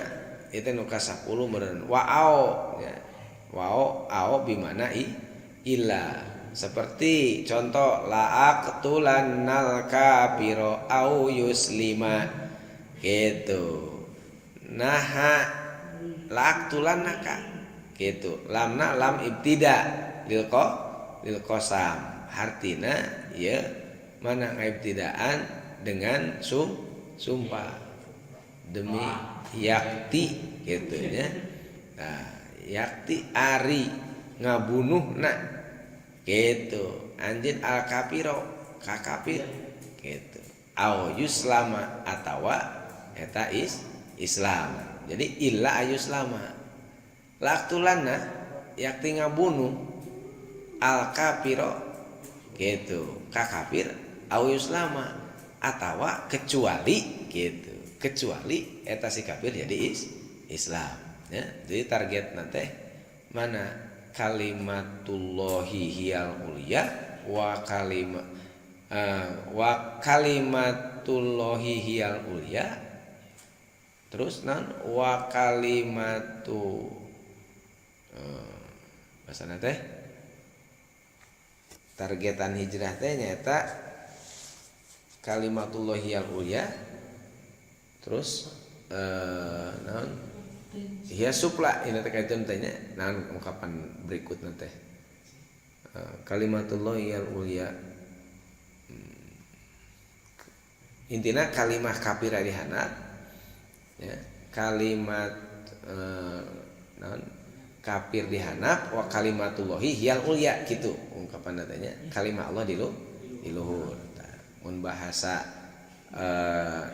itu nu ka 10 meureun, wa au ya. Wao ao bimana i illa, seperti contoh la aqtulannal kafiro au yuslima gitu. Nah, la aqtulannaka gitu, lamna lam ibtida lil qasam, hartina ya mana ngaibtidaan dengan sumpah demi yakti gitu ya. Nah, yakti ari ngabunuh nak gitu anjeun al kafiro ka kafir gitu, au yuslama atawa eta Islam. Jadi illa ayuslama, laktulanna yakti ngabunuh al kafiro gitu ka kafir, au yuslama atawa kecuali gitu, kecuali eta si kafir jadi Islam ya. Jadi target nanti mana, kalimatullahi hiyal ulya wa kalimat wa kalimatullahi hiyal ulya, terus nan wa kalimatu bahasa teh targetan hijrah teh nyata kalimatullahi hiyal ulya, terus naon, hiya supla ini teh kaitun teh nya, naon ungkapan berikutnya teh, kalimatullah hiyal ulya. Intina kalimah kafir di handap ya, kalimat naon, kafir di handap, wa kalimatullahi hiyal ulya gitu ungkapan teh, kalimah Allah di luhur. Mun bahasa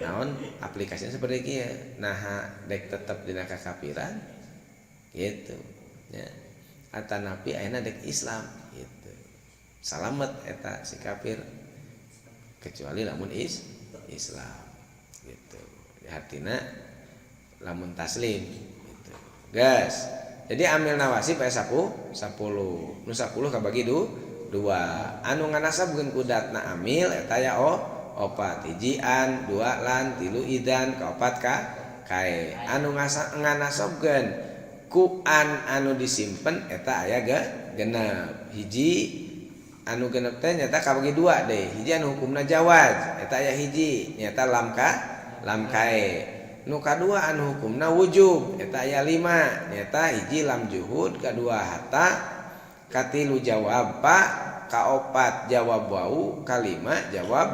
naon, aplikasinya seperti kieu, nah dek tetep dina kakafiran gitu ya, atanapi ayeuna dek Islam gitu, salamet eta si kafir kecuali lamun Islam gitu. Artinya lamun taslim gitu, guys. Jadi amil nawasib aya 10, 10 nu 10 kabagi dua. Anu nganasabkeun ku datna amil eta ya oh opat: hiji an, dua lan, tilu idan, kaopat ka kae. Anu nganasobkeun ku an anu disimpen eta aya ge 6: hiji Anu genep teh nyata kabagi dua deh. Hiji anu hukumna jawaz, eta aya hiji, nyata lam ka lam kae. Nu kadua anu hukumna wujub, eta aya lima, nyata hiji lam juhud, kadua hatta, katilu jawab pa, kaopat jawab wau, kalima jawab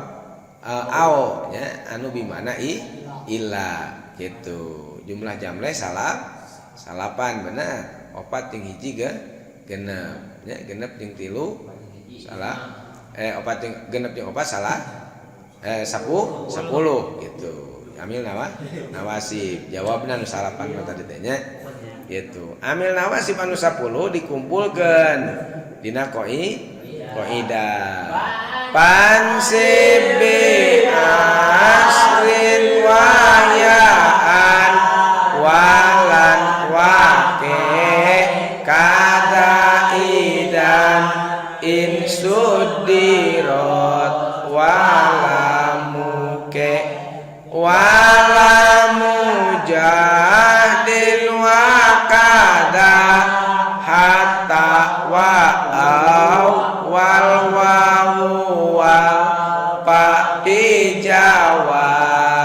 ao nya anu bimana i illa gitu. Jumlah jamle salap salapan benar. Opat jeung hiji ge genep nya, genep jeung tilu salah, opat jeung genep jeung opat salah, 10 gitu. Amil nawa nawasib jawabna nu salapan mah tadi teh nya gitu. Amil nawasib anu 10 dikumpulkeun dina kaidah fansib bi asrin wayaan walan wake kada idan in sudirot walamuke walamu jahdin wa kada hatta wa au wal wawu wal pa bi jawabin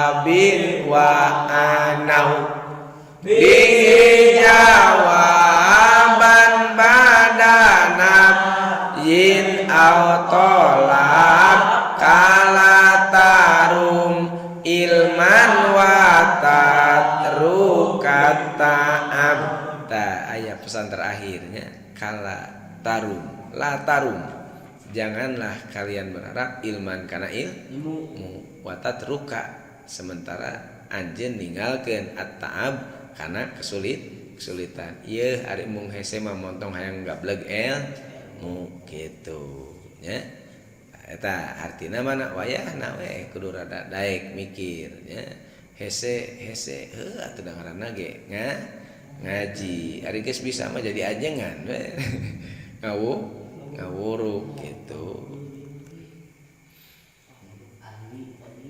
wa anau bi jawaban badanab yin au tolab kala tarum ilman wa tatrukat ta'ab. Ta aya pesan terakhirnya kala tarum la tarum, janganlah kalian berharap ilman kana ilmu, wa tatruka sementara anjeun ninggalkeun at-ta'ab kana kesulitan. Ieu ari mung hese mah montong hayang gableg ilmu kitu nya. Eta artina mana wayahna we kudu rada daek mikir nya. Hese hese heuh atuh da ngaranna ge ngaji. Ari geus bisa mah jadi ajengan we. Ngawuruk gitu.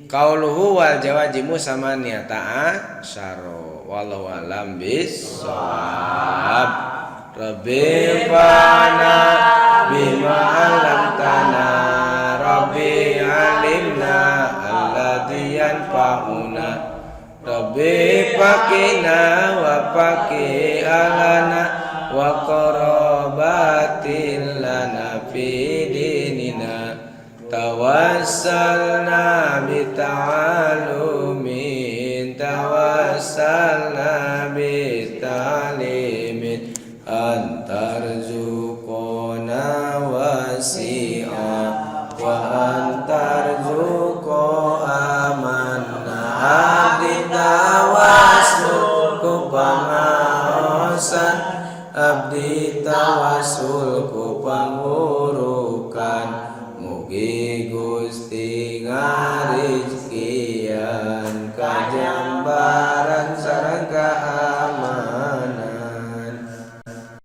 Qauluhu wal jawajimu sama niata asyara wallahu alam bissawab. Rabbi fana bima 'allamtana Rabbi alimna alladzi yanfa'una Rabbi faqina wa faqi alana wa qarabatin lana fi dinina tawassalna bi ta'alumin tawassalna bi ta'limin antarzuqona wasi'a wa antarzuqo amanna abdi tawasul ku pangaosan abdi tawasul ku pangurukan mugi Gusti ngarizkian.